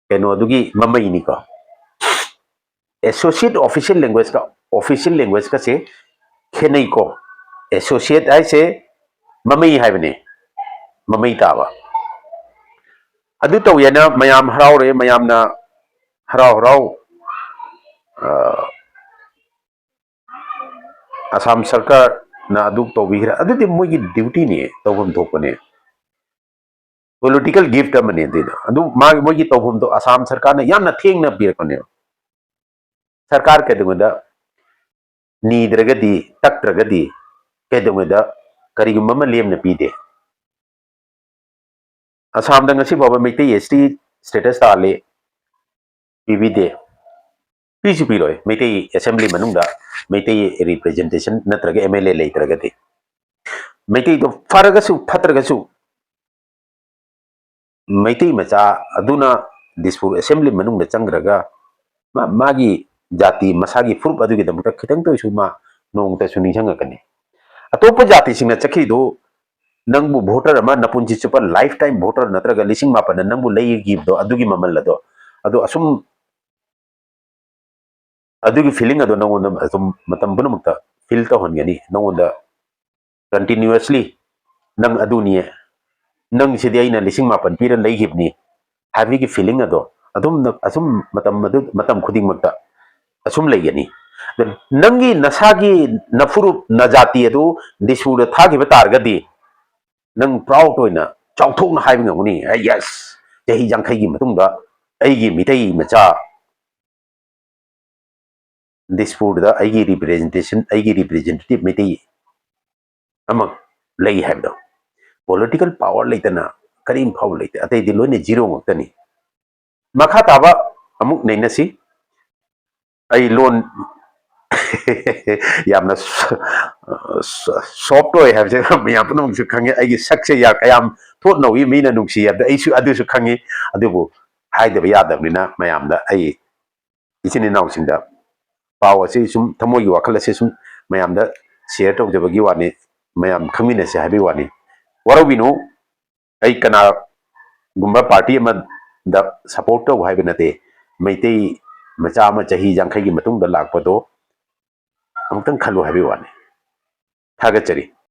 ꯀꯩꯅꯣ ꯑꯗꯨꯒꯤ ꯃꯃꯩꯅꯤꯀꯣ꯫ Associate official language ꯀ official language ꯀꯁꯦ ꯈꯦꯠꯅꯩꯀꯣ꯫ Associate ꯍꯥꯏꯁꯦ ꯃꯃꯩ ꯍꯥꯏꯕꯅꯦ, ꯃꯃꯩ ꯇꯥꯕ꯫ ꯑꯗꯨ ꯇꯧꯋꯦꯅ ꯃꯌꯥꯝ ꯍꯔꯥꯎꯔꯦ, ꯃꯌꯥꯝꯅ ꯍꯔꯥꯎ ꯍꯔꯥꯎ, ꯑ, ꯑꯁꯥꯝ ꯁꯔꯀꯥꯔꯅ ꯑꯗꯨ ꯇꯧꯕꯤꯈ꯭ꯔꯦ꯫ ꯑꯗꯨꯗꯤ ꯃꯣꯏꯒꯤ duty ꯅꯤ, ꯇꯧꯐꯝ ꯊꯣꯛꯄꯅꯦ꯫ Political gift ꯑꯃꯅꯦ ꯑꯗꯨꯏꯗꯣ꯫ ꯑꯗꯨ ꯃꯥꯒꯤ, ꯃꯣꯏꯒꯤ ꯇꯧꯐꯝꯗꯣ ꯑꯁꯥꯝ ꯁꯔꯀꯥꯔꯅ ꯌꯥꯝꯅ ꯊꯦꯡꯅ ꯄꯤꯔꯛꯄꯅꯦꯕ꯫ ꯁꯔꯀꯥꯔ ꯀꯩꯗꯧꯉꯩꯗ ꯅꯤꯗ꯭ꯔꯒꯗꯤ, ꯇꯛꯇ꯭ꯔꯒꯗꯤ ꯀꯩꯗꯧꯉꯩꯗ ꯀꯔꯤꯒꯨꯝꯕ ꯑꯃ ꯂꯦꯝꯅ ꯄꯤꯗꯦ꯫ ꯑꯁꯥꯝꯗ ꯉꯁꯤ ꯐꯥꯎꯕ ꯃꯩꯇꯩ S T status ꯇꯥꯜꯂꯤ, ꯄꯤꯕꯤꯗꯦ, ꯄꯤꯁꯨ ꯄꯤꯔꯣꯏ꯫ ꯃꯩꯇꯩ assembly ꯃꯅꯨꯡꯗ ꯃꯩꯇꯩ representation ꯅꯠꯇ꯭ꯔꯒ M L A ꯂꯩꯇ꯭ꯔꯒꯗꯤ, ꯃꯩꯇꯩꯗꯣ ꯐꯔꯒꯁꯨ ꯐꯠꯇ꯭ꯔꯒꯁꯨ, ꯃꯩꯇꯩ ꯃꯆꯥ ꯑꯗꯨꯅ ꯗꯤꯁꯄꯨꯔ assembly ꯃꯅꯨꯡꯗ ꯆꯪꯈ꯭ꯔꯒ ꯃꯥ-, ꯃꯥꯒꯤ ꯖꯥꯇꯤ, ꯃꯁꯥꯒꯤ ꯐꯨꯔꯨꯞ ꯑꯗꯨꯒꯤꯗꯃꯛꯇ ꯈꯤꯇꯪꯇ ꯑꯣꯏꯁꯨ ꯃꯥ ꯅꯣꯡꯃꯇꯁꯨ ꯅꯤꯡꯁꯤꯡꯉꯛꯀꯅꯤ꯫ ꯑꯇꯣꯞꯄ ꯖꯥꯇꯤꯁꯤꯡꯅ ꯆꯠꯈ꯭ꯔꯤꯗꯨ, ꯅꯪꯕꯨ voter ꯑꯃ ꯅꯄꯨꯟꯁꯤ ꯆꯨꯞꯄ lifetime voter ꯅꯠꯇ꯭ꯔꯒ ꯂꯤꯁꯤꯡ ꯃꯥꯄꯟꯅ ꯅꯪꯕꯨ ꯂꯩꯈꯤꯕꯗꯣ, ꯑꯗꯨꯒꯤ ꯃꯃꯜ ꯑꯗꯣ, ꯑꯗꯣ ꯑꯁꯨꯝ ꯑꯗꯨꯒꯤ feeling ꯑꯗꯣ ꯅꯪꯉꯣꯟꯗ ꯑꯗꯨꯝ ꯃꯇꯝ ꯄꯨꯝꯅꯃꯛꯇ feel ꯇꯧꯍꯟꯒꯅꯤ꯫ ꯅꯪꯉꯣꯟꯗ continuously "ꯅꯪ ꯑꯗꯨꯅꯤ, ꯅꯪ ꯁꯤꯗꯤ ꯑꯩꯅ ꯂꯤꯁꯤꯡ ꯃꯥꯄꯟ ꯄꯤꯔ ꯂꯩꯈꯤꯕꯅꯤ" ꯍꯥꯏꯕꯒꯤ feeling ꯑꯗꯣ ꯑꯗꯨꯝ, ꯑꯁꯨꯝ ꯃꯇꯝ ꯑꯗꯨ, ꯃꯇꯝ ꯈꯨꯗꯤꯡꯃꯛꯇ ꯑꯁꯨꯝ ꯂꯩꯒꯅꯤ꯫ ꯑꯗꯨ ꯅꯪꯒꯤ ꯅꯁꯥꯒꯤ ꯅꯐꯨꯔꯨꯞ ꯅꯖꯥꯇꯤ ꯑꯗꯨ ꯗꯤꯁꯄꯨꯔꯗ ꯊꯥꯈꯤꯕ ꯇꯥꯔꯒꯗꯤ, ꯅꯪ proud ꯑꯣꯏꯅ ꯆꯥꯎꯊꯣꯛꯅ ꯍꯥꯏꯕ ꯉꯝꯒꯅꯤ, "ꯑꯩ, yes, ꯆꯍꯤ ꯌꯥꯡꯈꯩꯒꯤ ꯃꯇꯨꯡꯗ ꯑꯩꯒꯤ ꯃꯤꯇꯩ ꯃꯆꯥ ꯗꯤꯁꯄꯨꯔꯗ ꯑꯩꯒꯤ representation, ꯑꯩꯒꯤ representative ꯃꯩꯇꯩ ꯑꯃ ꯂꯩ" ꯍꯥꯏꯕꯗꯣ꯫ ꯄꯣꯂꯤꯇꯤꯀꯦꯜ ꯄꯥꯋꯔ ꯂꯩꯇꯅ ꯀꯔꯤꯝ ꯐꯥꯎꯕ ꯂꯩꯇꯦ, ꯑꯇꯩꯗꯤ ꯂꯣꯏꯅ ꯖꯤꯔꯣ ꯉꯥꯛꯇꯅꯤ꯫ ꯃꯈꯥ ꯇꯥꯕ ꯑꯃꯨꯛ ꯅꯩꯅꯁꯤ꯫ ꯑꯩ ꯂꯣꯟ ꯌꯥꯝꯅ ꯁꯣꯐ ꯑꯣꯏ ꯍꯥꯏꯕꯁꯦ ꯃꯌꯥꯝ ꯄꯨꯝꯅꯃꯛꯁꯨ ꯈꯪꯉꯤ꯫ ꯑꯩꯒꯤ ꯁꯛꯁꯦ ꯌꯥ- ꯀꯌꯥꯝ ꯊꯣꯠ ꯅꯧꯏ, ꯃꯤꯅ ꯅꯨꯡꯁꯤ ꯍꯥꯏꯕꯗ ꯑꯩꯁꯨ ꯑꯗꯨꯁꯨ ꯈꯪꯉꯤ꯫ ꯑꯗꯨꯕꯨ ꯍꯥꯏꯗꯕ ꯌꯥꯗꯕꯅꯤꯅ ꯃꯌꯥꯝꯗ ꯑꯩ ꯏꯆꯤꯟ ꯏꯅꯥꯎꯁꯤꯡꯗ ꯄꯥꯎ ꯑꯁꯤ ꯁꯨꯝ, ꯊꯃꯣꯏꯒꯤ ꯋꯥꯈꯜ ꯑꯁꯤ ꯁꯨꯝ ꯃꯌꯥꯝꯗ ꯁꯤꯌꯔ ꯇꯧꯖꯕꯒꯤ ꯋꯥꯅꯤ, ꯃꯌꯥꯝ ꯈꯪꯃꯤꯟꯅꯁꯤ ꯍꯥꯏꯕꯒꯤ ꯋꯥꯅꯤ꯫ ꯋꯥꯔꯧꯕꯤꯅꯨ, ꯑꯩ ꯀꯅꯥꯒꯨꯝꯕ ꯄꯥꯔꯇꯤ ꯑꯃꯗ ꯁꯄꯣꯔꯠ ꯇꯧ ꯍꯥꯏꯕ ꯅꯠꯇꯦ꯫ ꯃꯩꯇꯩ ꯃꯆꯥ ꯑꯃ ꯆꯍꯤ ꯌꯥꯡꯈꯩꯒꯤ ꯃꯇꯨꯡꯗ ꯂꯥꯛꯄꯗꯣ ꯑꯃꯨꯛꯇꯪ ꯈꯜꯂꯨ ꯍꯥꯏꯕꯒꯤ ꯋꯥꯅꯤ꯫ ꯊꯥꯒꯠꯆꯔꯤ꯫